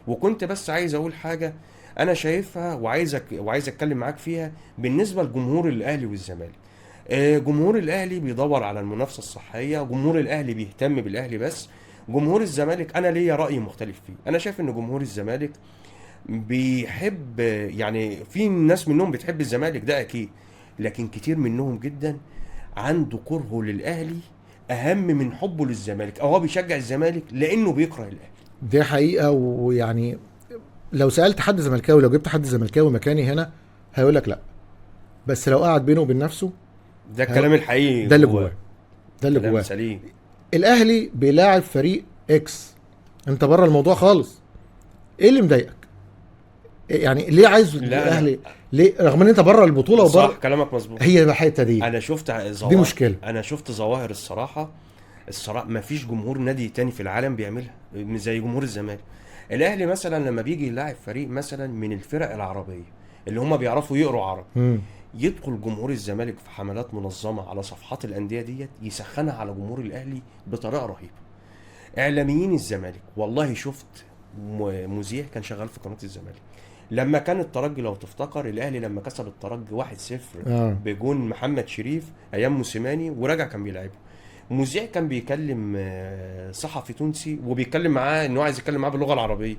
Speaker 1: وكنت بس عايز اقول حاجة انا شايفها وعايز اتكلم معاك فيها بالنسبة لجمهور الاهلي والزمالك. جمهور الاهلي بيدور على المنافسة الصحية، جمهور الاهلي بيهتم بالاهلي بس. جمهور الزمالك انا ليا راي مختلف فيه. انا شايف ان جمهور الزمالك بيحب، يعني في ناس منهم بتحب الزمالك ده اكيد، لكن كتير منهم جدا عنده كرهه للاهلي اهم من حبه للزمالك، او هو بيشجع الزمالك لانه بيكره الاهلي.
Speaker 2: دي حقيقة. ويعني لو سالت حد زملكاوي، لو جبت حد زملكاوي مكاني هنا هيقول لك لا، بس لو قعد بينه وبين نفسه
Speaker 1: ده الكلام الحقيقي،
Speaker 2: ده اللي جواه، ده اللي جواه. الاهلي بيلاعب فريق X، انت بره الموضوع خالص. ايه اللي مضايقك؟ يعني ليه عايز الاهلي؟ ليه رغم ان انت بره البطولة وبره؟
Speaker 1: صح كلامك مظبوط.
Speaker 2: هي الحتة دي
Speaker 1: انا شفت ظواهر،
Speaker 2: دي مشكلة.
Speaker 1: انا شفت ظواهر الصراحة ما فيش جمهور نادي تاني في العالم بيعملها زي جمهور الزمالك. الاهلي مثلا لما بيجي يلاعب فريق مثلا من الفرق العربية اللي هم بيعرفوا يقروا عربي، يدخل جمهور الزمالك في حملات منظمة على صفحات الاندية ديت يسخنها على جمهور الاهلي بطريقة رهيبة. اعلاميين الزمالك، والله شفت مذيع كان شغال في قناة الزمالك لما كان الترجي، لو تفتكر الاهلي لما كسب الترجي 1-0 بجون محمد شريف ايام موسيماني، ورجع كان بيلعبه. مذيع كان بيكلم صحفي تونسي وبيتكلم معاه ان هو عايز يتكلم معاه باللغة العربية،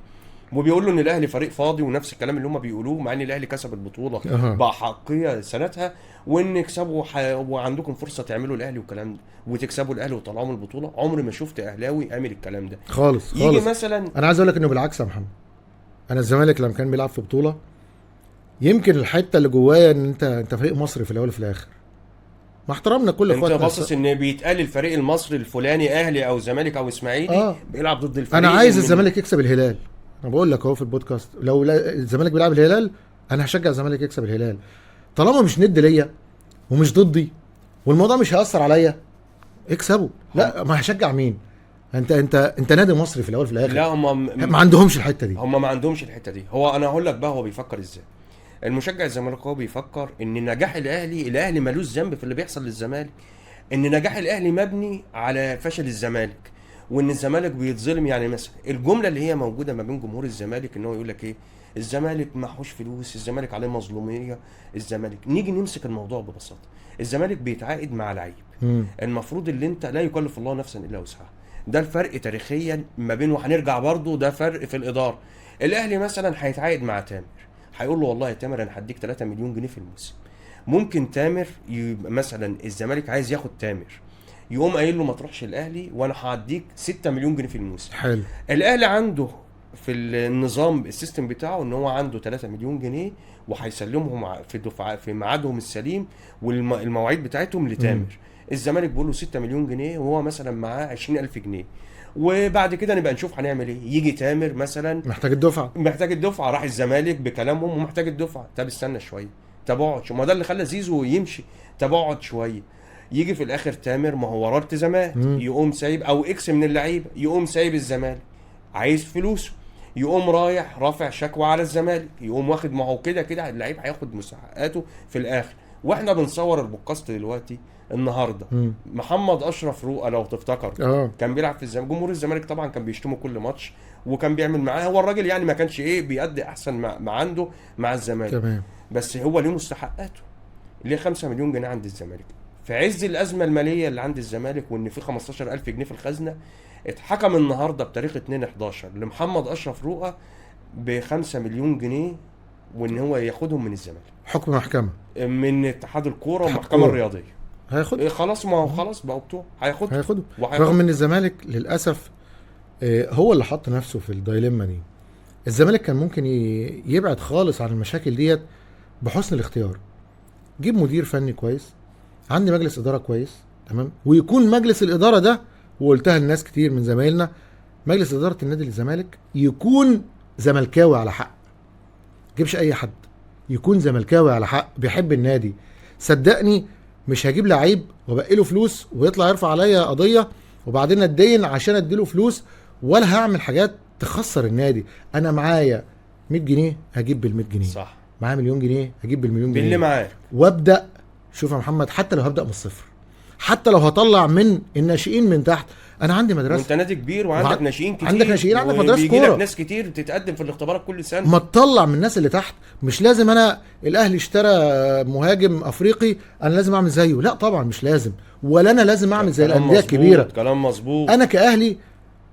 Speaker 1: وبيقول له ان الاهلي فريق فاضي ونفس الكلام اللي هم بيقولوه، مع ان الاهلي كسب البطولة بحقيه سنتها، وان كسبوا وعندكم فرصة تعملوا الاهلي والكلام ده، وتكسبوا الاهلي وتطلعوا من البطولة. عمري ما شفت اهلاوي عامل الكلام ده
Speaker 2: خالص
Speaker 1: يجي
Speaker 2: خالص.
Speaker 1: مثلا
Speaker 2: انا عايز اقول لك انه بالعكس يا محمد، انا الزمالك لما كان بيلعب في بطوله، يمكن الحتة اللي جوايا ان انت فريق مصري في الاول وفي الاخر، مع احترامنا كل
Speaker 1: انت
Speaker 2: اخواتنا
Speaker 1: باصص ان بيتقال الفريق المصري الفلاني اهلي او زمالك او اسماعيلي بيلعب ضد الفريق.
Speaker 2: انا عايز الزمالك يكسب الهلال، انا بقول لك اهو في البودكاست، لو الزمالك بيلعب الهلال انا هشجع الزمالك يكسب الهلال، طالما مش ند ليا ومش ضدي والموضوع مش هيأثر عليا، اكسبوا. لا ما هشجع مين؟ انت انت انت نادي مصري في الاول في الاخر.
Speaker 1: لا هم
Speaker 2: ما عندهمش الحتة دي،
Speaker 1: هم ما عندهمش الحتة دي. هو انا هقول لك بقى هو بيفكر ازاي. المشجع الزمالكاوي بيفكر ان نجاح الاهلي، الاهلي ملوش ذنب في اللي بيحصل للزمالك، ان نجاح الاهلي مبني على فشل الزمالك، وان الزمالك بيتظلم. يعني مثلا الجملة اللي هي موجودة ما بين جمهور الزمالك ان هو يقول لك ايه، الزمالك معهوش فلوس، الزمالك عليه مظلوميه، الزمالك. نيجي نمسك الموضوع ببساطة، الزمالك بيتعاقد مع لعيب، المفروض اللي انت لا يكلف الله نفسا الا وسعها. ده الفرق تاريخيا ما بين، وهنرجع برضو ده فرق في الادارة. الاهلي مثلا هيتعاقد مع تامر، هيقول له والله يا تامر انا هديك 3 مليون جنيه في الموسم. ممكن تامر مثلا الزمالك عايز ياخد تامر، يقوم قايل له ما تروحش الاهلي وانا هديك 6 مليون جنيه في الموسم.
Speaker 2: حلو.
Speaker 1: الاهلي عنده في النظام ال system بتاعه ان هو عنده 3 مليون جنيه وهيسلمهم في دفعه في ميعادهم السليم والمواعيد بتاعتهم لتامر. الزمالك بيقول له 6 مليون جنيه وهو مثلا معاه 20,000 جنيه، وبعد كده نبقى نشوف هنعمل ايه. يجي تامر مثلا
Speaker 2: محتاج الدفعة،
Speaker 1: محتاج الدفعة، راح الزمالك بكلامهم ومحتاج الدفعة. طب استنى شوية، طب اقعد، ما ده اللي خلى زيزو يمشي. طب اقعد شوية، يجي في الاخر تامر ما هو وراه التزامات، يقوم سايب او X من اللعيبة، يقوم سايب الزمالك عايز فلوسه، يقوم رايح رافع شكوى على الزمالك، يقوم واخد، ما هو كده كده اللعيب هياخد مستحقاته في الاخر. واحنا بنصور البودكاست دلوقتي النهارده، محمد اشرف رؤى لو تفتكر كان بيلعب في الزمالك، جمهور الزمالك طبعا كان بيشتمه كل ماتش وكان بيعمل معاه، هو الراجل يعني ما كانش ايه بيأدي احسن ما عنده مع الزمالك،
Speaker 2: تمام.
Speaker 1: بس هو ليه مستحقاته، ليه 5 مليون جنيه عند الزمالك في عز الازمة المالية اللي عند الزمالك، وان في 15,000 جنيه في الخزنة. اتحكم النهارده بتاريخ 2/11 لمحمد اشرف رؤى ب 5 مليون جنيه، وان هو ياخدهم من الزمالك.
Speaker 2: حكم محكمة
Speaker 1: من اتحاد الكورة والمحكمة الرياضية.
Speaker 2: هياخد
Speaker 1: إيه خلاص، ما هو خلاص بقوا بتوع هياخده.
Speaker 2: رغم ان الزمالك للاسف هو اللي حط نفسه في الدايليما دي. الزمالك كان ممكن يبعد خالص عن المشاكل ديت بحسن الاختيار. جيب مدير فني كويس، عندي مجلس ادارة كويس، تمام، ويكون مجلس الادارة ده، وقلتها لناس كتير من زمايلنا، مجلس ادارة النادي الزمالك يكون زملكاوي على حق، جيبش اي حد، يكون زملكاوي على حق بيحب النادي. صدقني مش هجيب لعيب وابقي له فلوس ويطلع يرفع عليا قضية وبعدين اتدين عشان اديله فلوس، ولا هعمل حاجات تخسر النادي. انا معايا 100 جنيه هجيب بال 100 جنيه،
Speaker 1: صح،
Speaker 2: معايا مليون جنيه هجيب بالمليون جنيه
Speaker 1: باللي معاك،
Speaker 2: وابدا. شوف يا محمد، حتى لو هبدا من الصفر، حتى لو هطلع من الناشئين من تحت، انا عندي مدرسه،
Speaker 1: وانت نادي كبير وعندك ناشئين كتير،
Speaker 2: عندك ناشئين، عندك مدرسه كورة،
Speaker 1: لك ناس كتير بتتقدم في الاختبارات كل سنة.
Speaker 2: ما تطلع من الناس اللي تحت. مش لازم انا الاهلي اشترى مهاجم افريقي انا لازم اعمل زيه، لا طبعا مش لازم، ولا انا لازم اعمل زي الاندية الكبيرة.
Speaker 1: كلام مظبوط.
Speaker 2: انا كاهلي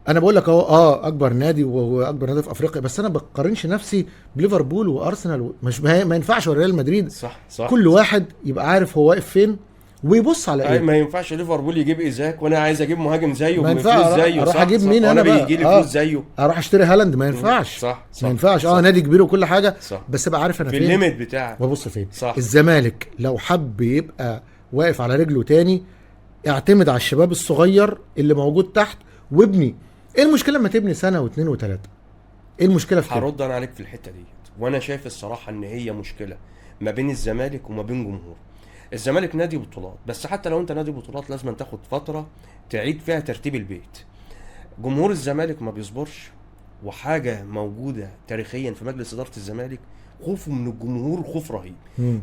Speaker 2: انا بقول لك اهو، اكبر نادي واكبر نادي في افريقيا، بس انا بقارنش نفسي بليفربول وارسنال مش ما ينفعش، ولا ريال مدريد.
Speaker 1: صح صح.
Speaker 2: كل واحد يبقى عارف هو واقف فين ويبص على ايه.
Speaker 1: ما ينفعش ليفربول يجيب ايزاك وانا عايز اجيب مهاجم زيه بفلوس زيه،
Speaker 2: اروح اجيب مين انا
Speaker 1: بيجي لي فلوس زيه،
Speaker 2: اروح اشتري هالاند؟ ما ينفعش.
Speaker 1: صح صح.
Speaker 2: ما ينفعش.
Speaker 1: صح.
Speaker 2: نادي كبير وكل حاجة،
Speaker 1: صح.
Speaker 2: بس ابقى عارف انا
Speaker 1: في
Speaker 2: فين،
Speaker 1: ال limit بتاعك،
Speaker 2: وابص فين.
Speaker 1: صح.
Speaker 2: الزمالك لو حب يبقى واقف على رجله تاني، اعتمد على الشباب الصغير اللي موجود تحت وابني. ايه المشكلة لما تبني سنة واثنين وثلاثة؟ ايه المشكلة في كده؟
Speaker 1: هرد انا عليك في الحتة دي، وانا شايف الصراحة ان هي مشكلة ما بين الزمالك وما بين جمهور الزمالك. نادي بطولات، بس حتى لو انت نادي بطولات لازم تاخد فترة تعيد فيها ترتيب البيت. جمهور الزمالك ما بيصبرش، وحاجه موجودة تاريخيا في مجلس ادارة الزمالك، خوفه من الجمهور خوف رهيب.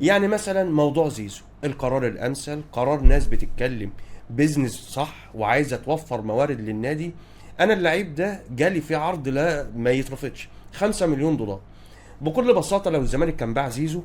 Speaker 1: يعني مثلا موضوع زيزو، القرار الامثل، قرار ناس بتتكلم business صح وعايزه توفر موارد للنادي. انا اللعيب ده جالي فيه عرض لا ما يترفضش، 5 مليون دولار. بكل بساطة لو الزمالك كان باع زيزو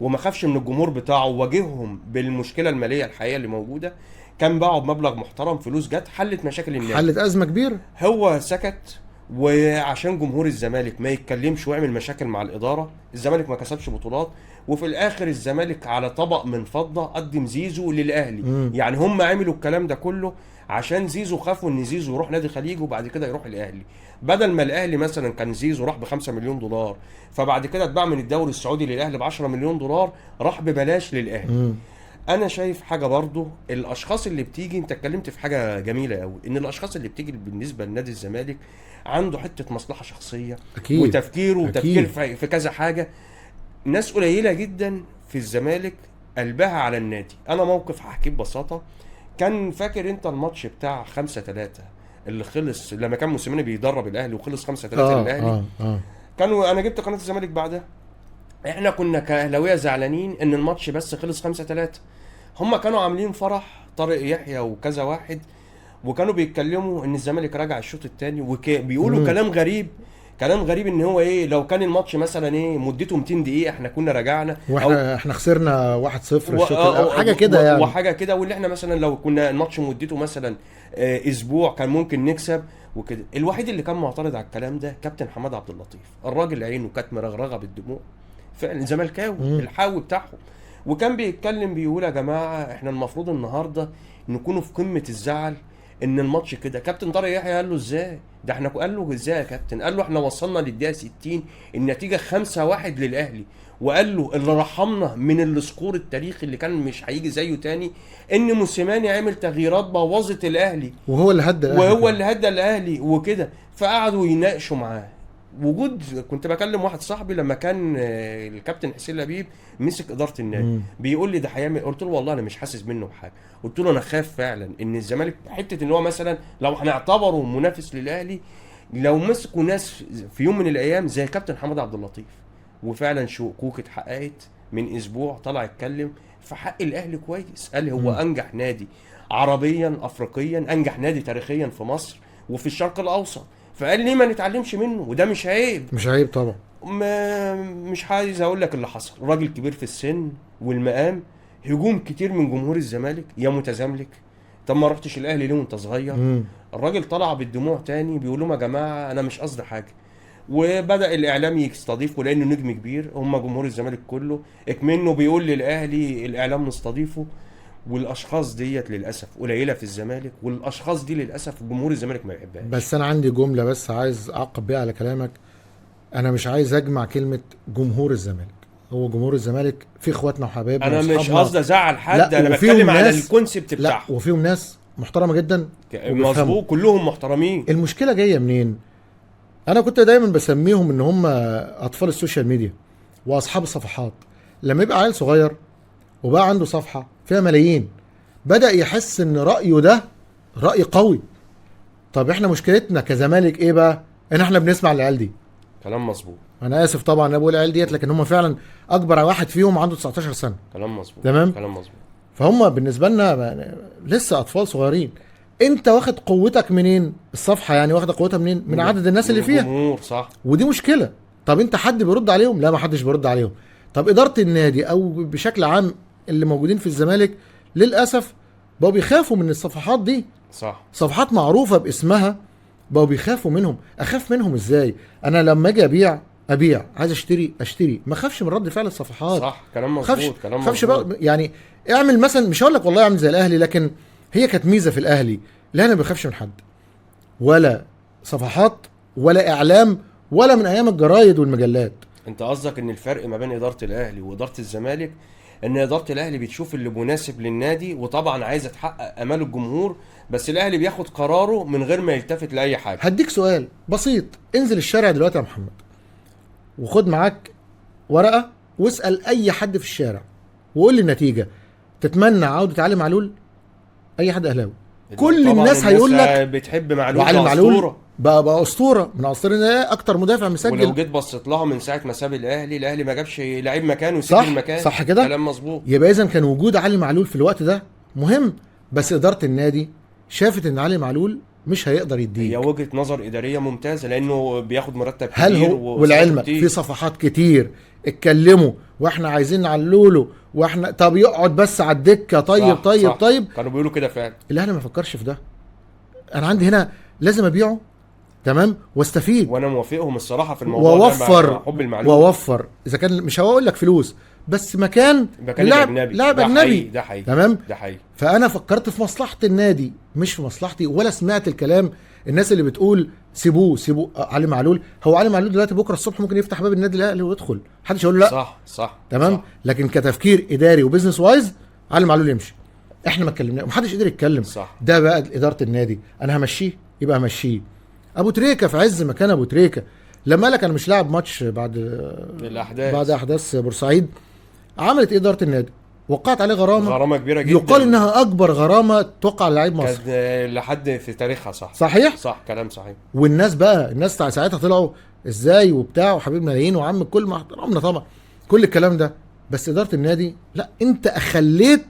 Speaker 1: وما خافش من الجمهور بتاعه وواجههم بالمشكلة المالية الحقيقية اللي موجودة، كان باعه بمبلغ محترم، فلوس جت حلت مشاكل النادي،
Speaker 2: حلت ازمة كبيرة.
Speaker 1: هو سكت، وعشان جمهور الزمالك ما يتكلمش ويعمل مشاكل مع الادارة، الزمالك ما كسبش بطولات، وفي الاخر الزمالك على طبق من فضة قدم زيزو للاهلي. يعني هم عملوا الكلام ده كله عشان زيزو، خافوا ان زيزو يروح نادي خليج وبعد كده يروح الاهلي. بدل ما الاهلي مثلا كان زيزو راح ب 5 مليون دولار، فبعد كده اتباع من الدوري السعودي للاهلي ب 10 مليون دولار، راح ببلاش للاهلي. انا شايف حاجة برضو، الاشخاص اللي بتيجي، انت اتكلمت في حاجة جميلة قوي، ان الاشخاص اللي بتيجي بالنسبة لنادي الزمالك عنده حتة مصلحة شخصية.
Speaker 2: أكيد.
Speaker 1: وتفكيره وتفكير في كذا حاجة. ناس قليله جدا في الزمالك قلبها على النادي. انا موقف هحكيه ببساطة، كان فاكر انت الماتش بتاع 5-3 اللي خلص لما كان موسيماني بيدرب الاهلي وخلص 5-3 للاهلي؟ كانوا، انا جبت قناة الزمالك بعدها، احنا كنا كاهلاويه زعلانين ان الماتش بس خلص 5-3. هم كانوا عاملين فرح، طارق يحيى وكذا واحد، وكانوا بيتكلموا ان الزمالك راجع الشوط الثاني، وبيقولوا كلام غريب، كلام غريب ان هو ايه، لو كان الماتش مثلا ايه مدته 200 دقيقة احنا كنا رجعنا،
Speaker 2: واحنا احنا خسرنا 1-0 الشوط الاول، حاجة كده يعني،
Speaker 1: وحاجه كده، واللي احنا مثلا لو كنا الماتش مدته مثلا اسبوع كان ممكن نكسب وكده. الوحيد اللي كان معترض على الكلام ده كابتن حماد عبد اللطيف، الراجل عينه كانت مرغرغه بالدموع، فعلا زملكاوي الحاوي بتاعهم، وكان بيتكلم بيقول يا جماعة احنا المفروض النهارده نكونوا في قمة الزعل ان الماتش كده. كابتن طارق يحيى قال له ازاي ده، احنا قال له ازاي يا كابتن؟ قال له احنا وصلنا للدقيقه 60 النتيجة 5-1 للاهلي، وقال له اللي رحمنا من ال score التاريخي اللي كان مش هيجي زيه تاني ان موسيماني عمل تغييرات بوظت الاهلي،
Speaker 2: وهو اللي هدى الاهلي،
Speaker 1: وهو اللي هدى الاهلي وكده. فقعدوا يناقشوا معاه. وجود، كنت بكلم واحد صاحبي لما كان الكابتن حسين لبيب مسك ادارة النادي، بيقول لي ده هيعمل، قلت له والله انا مش حاسس منه بحاجة، قلت له انا خايف فعلا ان الزمالك حتة ان هو مثلا لو هنعتبره منافس للاهلي لو مسكوا ناس في يوم من الايام زي كابتن حماد عبد اللطيف. وفعلا شكوك اتحققت من اسبوع، طلع اتكلم في حق الاهلي كويس، قال هو انجح نادي عربيا افريقيا، انجح نادي تاريخيا في مصر وفي الشرق الاوسط، فقال ليه ما نتعلمش منه؟ وده مش عيب،
Speaker 2: مش عيب طبعا.
Speaker 1: مش عايز اقول لك اللي حصل، راجل كبير في السن والمقام، هجوم كتير من جمهور الزمالك، يا متزملك، طب ما رحتش الاهلي ليه وانت صغير؟ الراجل طلع بالدموع تاني بيقول لهم يا جماعة انا مش قصدي حاجة، وبدا الاعلام يستضيفه لانه نجم كبير، هم جمهور الزمالك كله اكمنه بيقول للاهلي الاعلام مستضيفه. والاشخاص ديت للاسف قليله في الزمالك، والاشخاص دي للاسف جمهور الزمالك ما يحبهاش.
Speaker 2: بس انا عندي جملة بس عايز اعقب بيها على كلامك، انا مش عايز اجمع كلمة جمهور الزمالك، هو جمهور الزمالك في اخواتنا وحبايبنا،
Speaker 1: انا مش قصدي ازعل حد، انا بتكلم على ال concept بتاعهم.
Speaker 2: وفيهم ناس محترمه جدا،
Speaker 1: مظبوط، كلهم محترمين.
Speaker 2: المشكلة جاية منين؟ انا كنت دايما بسميهم ان هم اطفال ال social media واصحاب الصفحات. لما يبقى عيل صغير وبقى عنده صفحة فيها ملايين، بدأ يحس ان رأيه ده رأي قوي. طب احنا مشكلتنا كزمالك ايه بقى؟ ان احنا بنسمع العيال دي.
Speaker 1: كلام مظبوط.
Speaker 2: انا اسف طبعا انا بقول العيال ديت، لكن هم فعلا اكبر واحد فيهم عنده 19 سنة.
Speaker 1: كلام مظبوط.
Speaker 2: تمام؟
Speaker 1: كلام مظبوط.
Speaker 2: فهم بالنسبة لنا لسه اطفال صغيرين. انت واخد قوتك منين؟ الصفحة يعني واخدة قوتها منين؟ من عدد الناس اللي فيها.
Speaker 1: الجمهور، صح.
Speaker 2: ودي مشكلة. طب انت حد بيرد عليهم؟ لا، ما حدش بيرد عليهم. طب إدارة النادي او بشكل عام اللي موجودين في الزمالك للأسف بقوا بيخافوا من الصفحات دي.
Speaker 1: صح.
Speaker 2: صفحات معروفة باسمها بقوا بيخافوا منهم. أخاف منهم إزاي؟ أنا لما أجي أبيع، عايز أشتري، ما أخافش من رد فعل الصفحات.
Speaker 1: صح، كلام مظبوط. كلام مظبوط.
Speaker 2: يعني اعمل مثلا، مش هقول لك والله اعمل زي الأهلي، لكن هي كانت ميزة في الأهلي، لا أنا ما بخافش من حد، ولا صفحات ولا إعلام ولا من أيام الجرايد والمجلات.
Speaker 1: أنت قصدك إن الفرق ما بين إدارة الأهلي وإدارة الزمالك ان ادارة الاهلي بتشوف اللي مناسب للنادي، وطبعا عايزه تحقق امال الجمهور، بس الاهلي بياخد قراره من غير ما يلتفت لاي حاجة.
Speaker 2: هديك سؤال بسيط، انزل الشارع دلوقتي يا محمد وخد معاك ورقة واسال اي حد في الشارع وقول لي النتيجة، تتمنى عوده علي معلول؟ اي حد اهلاوي كل الناس هيقول لك
Speaker 1: بتحب معلول، وعلي معلول
Speaker 2: بقى اسطورة من اساطير، اكتر مدافع مسجل.
Speaker 1: ولو جيت بصيت لها من ساعة ما ساب الاهلي، الاهلي ما جابش لعيب مكانه وسيب المكان.
Speaker 2: صح كده،
Speaker 1: كلام مظبوط.
Speaker 2: يبقى اذا كان وجود علي معلول في الوقت ده مهم، بس ادارة النادي شافت ان علي معلول مش هيقدر يديك.
Speaker 1: هي وجهه نظر ادارية ممتازة، لانه بياخد مرتب كبير.
Speaker 2: هل هو ولعلمك في صفحات كتير اتكلموا واحنا عايزين علولو، واحنا طب يقعد بس على الدكة، طيب صح طيب صح. طيب
Speaker 1: كانوا بيقولوا كده فعلا.
Speaker 2: الاهلي ما فكرش في ده. انا عندي هنا لازم ابيعه، تمام، واستفيد،
Speaker 1: وانا موافقهم الصراحة في الموضوع،
Speaker 2: واوفر حب المعلومة، واوفر اذا كان مش هقول لك فلوس، بس مكان لاعب اجنبي،
Speaker 1: ده حقيقي،
Speaker 2: تمام،
Speaker 1: ده حقيقي.
Speaker 2: فانا فكرت في مصلحة النادي مش في مصلحتي، ولا سمعت الكلام الناس اللي بتقول سيبوه سيبوه علي معلول. هو علي معلول دلوقتي بكره الصبح ممكن يفتح باب النادي الاهلي ويدخل، محدش يقول له لا.
Speaker 1: صح صح،
Speaker 2: تمام، صح. لكن كتفكير اداري و business wise علي معلول يمشي. احنا ما اتكلمنا ومحدش قدر يتكلم.
Speaker 1: صح.
Speaker 2: ده بقى ادارة النادي، انا همشيه يبقى همشيه. ابو تريكه في عز مكان ابو تريكه لما قالك انا مش لاعب ماتش بعد
Speaker 1: الاحداث،
Speaker 2: بعد احداث بورسعيد، عملت ايه ادارة النادي؟ وقعت عليه غرامة
Speaker 1: كبيرة جدا،
Speaker 2: يقال انها اكبر غرامة توقع على لعيب مصر
Speaker 1: لحد في تاريخها. صح
Speaker 2: صحيح،
Speaker 1: صح، كلام صحيح.
Speaker 2: والناس بقى، الناس ساعتها طلعوا ازاي وبتاع وحبيب ملايين وعم الكل، مع احترامنا طبعا كل الكلام ده، بس ادارة النادي لا، انت اخليت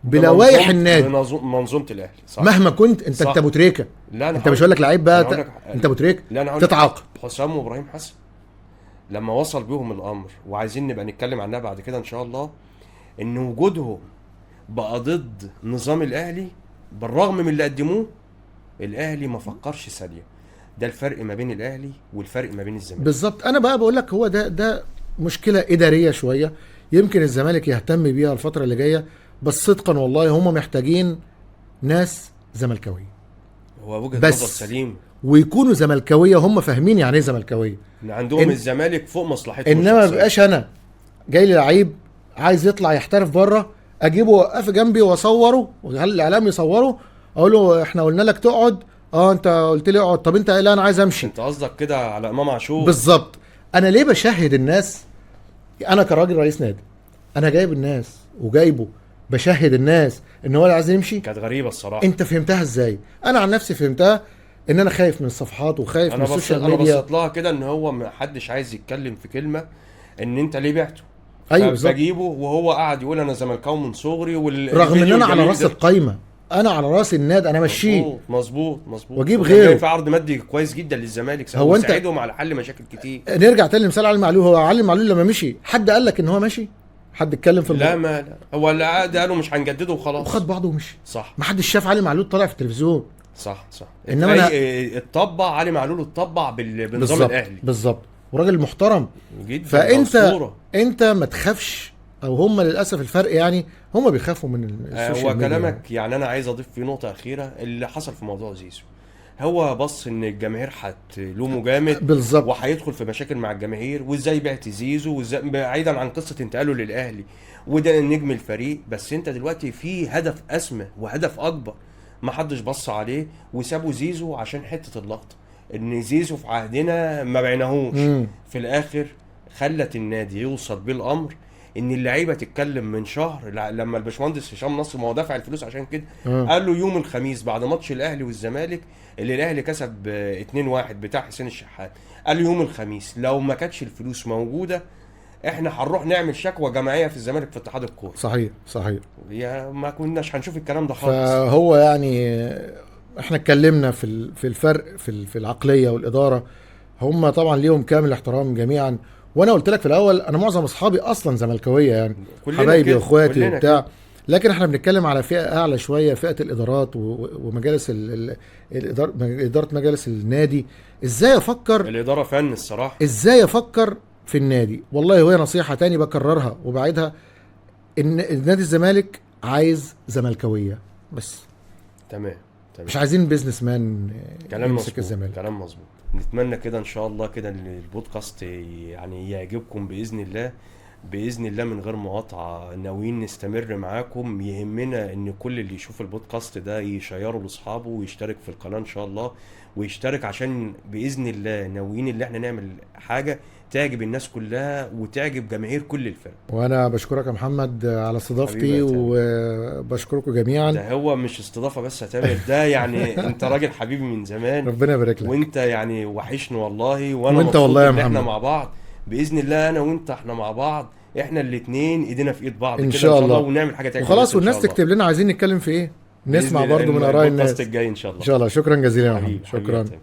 Speaker 2: بلوائح النادي،
Speaker 1: منظومة الاهلي. صح.
Speaker 2: مهما كنت انت، انت ابو تريكه، انت مش هقول لك لعيب بقى، انت ابو تريكه تتعاقب.
Speaker 1: حسام وابراهيم حسن لما وصل بيهم الامر، وعايزين نبقى نتكلم عنها بعد كده ان شاء الله، ان وجودهم بقى ضد نظام الاهلي بالرغم من اللي قدموه، الاهلي ما فكرش ثانية. ده الفرق ما بين الاهلي والفرق ما بين الزمالك
Speaker 2: بالظبط. انا بقى بقول لك هو ده مشكلة ادارية شوية، يمكن الزمالك يهتم بيها الفترة اللي جاية، بس صدقا والله هم محتاجين ناس زملكاويه،
Speaker 1: هو وجهه نظر سليم،
Speaker 2: ويكونوا زملكاويه هم فاهمين يعني ايه زملكاويه،
Speaker 1: ان عندهم الزمالك فوق مصلحتهم.
Speaker 2: انما ما بقاش انا جاي لي لعيب عايز يطلع يحترف بره، اجيبه واقف جنبي واصوره، وهل الاعلام يصوره، اقول له احنا قلنا لك تقعد، انت قلت لي اقعد، طب انت لا انا عايز امشي.
Speaker 1: انت قصدك كده على امام عاشور
Speaker 2: بالظبط. انا ليه بشهد الناس؟ انا كراجل رئيس نادي، انا جايب الناس وجايبه بشهد الناس ان هو اللي عايز يمشي.
Speaker 1: كانت غريبة الصراحة.
Speaker 2: انت فهمتها ازاي؟ انا عن نفسي فهمتها ان انا خايف من الصفحات وخايف من ال social media.
Speaker 1: انا بصيت لها كده ان هو ما حدش عايز يتكلم في كلمة ان انت ليه بعته.
Speaker 2: ايوه بالظبط.
Speaker 1: بجيبه وهو قاعد يقول انا زملكاوي من صغري،
Speaker 2: رغم ان انا على راس القايمة، انا على راس النادي، انا ماشية
Speaker 1: مظبوط مظبوط،
Speaker 2: واجيب غيره.
Speaker 1: في عرض مادي كويس جدا للزمالك، هو ساعدهم على حل مشاكل كتير.
Speaker 2: نرجع تاني لمثال علي معلول. هو علي معلول لما مشي حد قال لك ان هو ماشي؟ حد اتكلم في
Speaker 1: الموضوع؟ لا، ما لا. هو العقد قالوا مش هنجدده وخلاص،
Speaker 2: وخد بعضه ومشي.
Speaker 1: صح،
Speaker 2: ما حدش شاف علي معلول طالع في التلفزيون.
Speaker 1: صح صح. انما اتطبع علي معلول، اتطبع بالنظام الاهلي
Speaker 2: بالظبط، وراجل محترم
Speaker 1: جدا.
Speaker 2: فانت انت ما تخافش، او هم للاسف الفرق يعني هم بيخافوا من ال social
Speaker 1: هو
Speaker 2: ميديا.
Speaker 1: كلامك يعني انا عايز اضيف في نقطة اخيرة اللي حصل في موضوع زيزو. هو بص ان الجماهير هتلومه جامد
Speaker 2: بالظبط،
Speaker 1: وهيدخل في مشاكل مع الجماهير، وازاي بعت زيزو، وازاي بعيدا عن قصة انتقاله للاهلي وده نجم الفريق. بس انت دلوقتي في هدف اسمى وهدف اكبر ما حدش بص عليه، وسابوا زيزو عشان حتة اللقطة ان زيزو في عهدنا ما بعناهوش. في الاخر خلت النادي يوصل بالامر ان اللعيبة تتكلم من شهر، لما الباشمهندس هشام نصر ما هو دافع الفلوس عشان كده، قال له يوم الخميس بعد ماتش الاهلي والزمالك اللي الاهلي كسب 2-1 بتاع حسين الشحات، قال له يوم الخميس لو ما كانتش الفلوس موجودة احنا هنروح نعمل شكوى جماعية في الزمالك في اتحاد الكورة.
Speaker 2: صحيح صحيح،
Speaker 1: يا ما كناش هنشوف الكلام ده خالص.
Speaker 2: فهو يعني احنا اتكلمنا في الفرق في العقلية والادارة، هم طبعا ليهم كامل احترام جميعا. وانا قلت لك في الاول انا معظم اصحابي اصلا زملكاويه يعني، حبايبي واخواتي وبتاع، لكن احنا بنتكلم على فئة اعلى شوية، فئة الادارات ومجالس الادارة، ادارة مجالس النادي. ازاي افكر
Speaker 1: الادارة فن الصراحة،
Speaker 2: ازاي افكر في النادي. والله وهي نصيحة تاني بكررها وبعيدها، ان نادي الزمالك عايز زملكاويه بس.
Speaker 1: تمام تمام،
Speaker 2: مش عايزين businessman
Speaker 1: يمسك الزمالك. كلام مظبوط. نتمنى كده ان شاء الله كده ان البودكاست يعني يعجبكم باذن الله، باذن الله من غير مقاطعه. ناويين نستمر معاكم، يهمنا ان كل اللي يشوف البودكاست ده يشيره لاصحابه ويشترك في القناة ان شاء الله، ويشترك عشان باذن الله ناويين ان احنا نعمل حاجة تعجب الناس كلها وتعجب جماهير كل الفرق.
Speaker 2: وانا بشكرك يا محمد على استضافتي، وبشكركم جميعا.
Speaker 1: ده هو مش استضافة بس يا تامر، ده يعني انت راجل حبيبي من زمان،
Speaker 2: ربنا يبارك لك،
Speaker 1: وانت يعني وحشني والله، وانا
Speaker 2: وانت والله يا محمد
Speaker 1: احنا مع بعض باذن الله، انا وانت احنا مع بعض، احنا الاثنين ايدينا في ايد بعض
Speaker 2: ان شاء الله،
Speaker 1: ونعمل حاجة تانية
Speaker 2: وخلاص. والناس تكتب لنا عايزين نتكلم في ايه، نسمع
Speaker 1: بإذن
Speaker 2: برضو من
Speaker 1: الله
Speaker 2: اراء
Speaker 1: البودكاست
Speaker 2: الناس
Speaker 1: الجاي ان شاء
Speaker 2: ان
Speaker 1: الله.
Speaker 2: شاء الله. شكرا جزيلا يا محمد.
Speaker 1: حبيبي، حبيبي
Speaker 2: شكرا.
Speaker 1: يا تامر.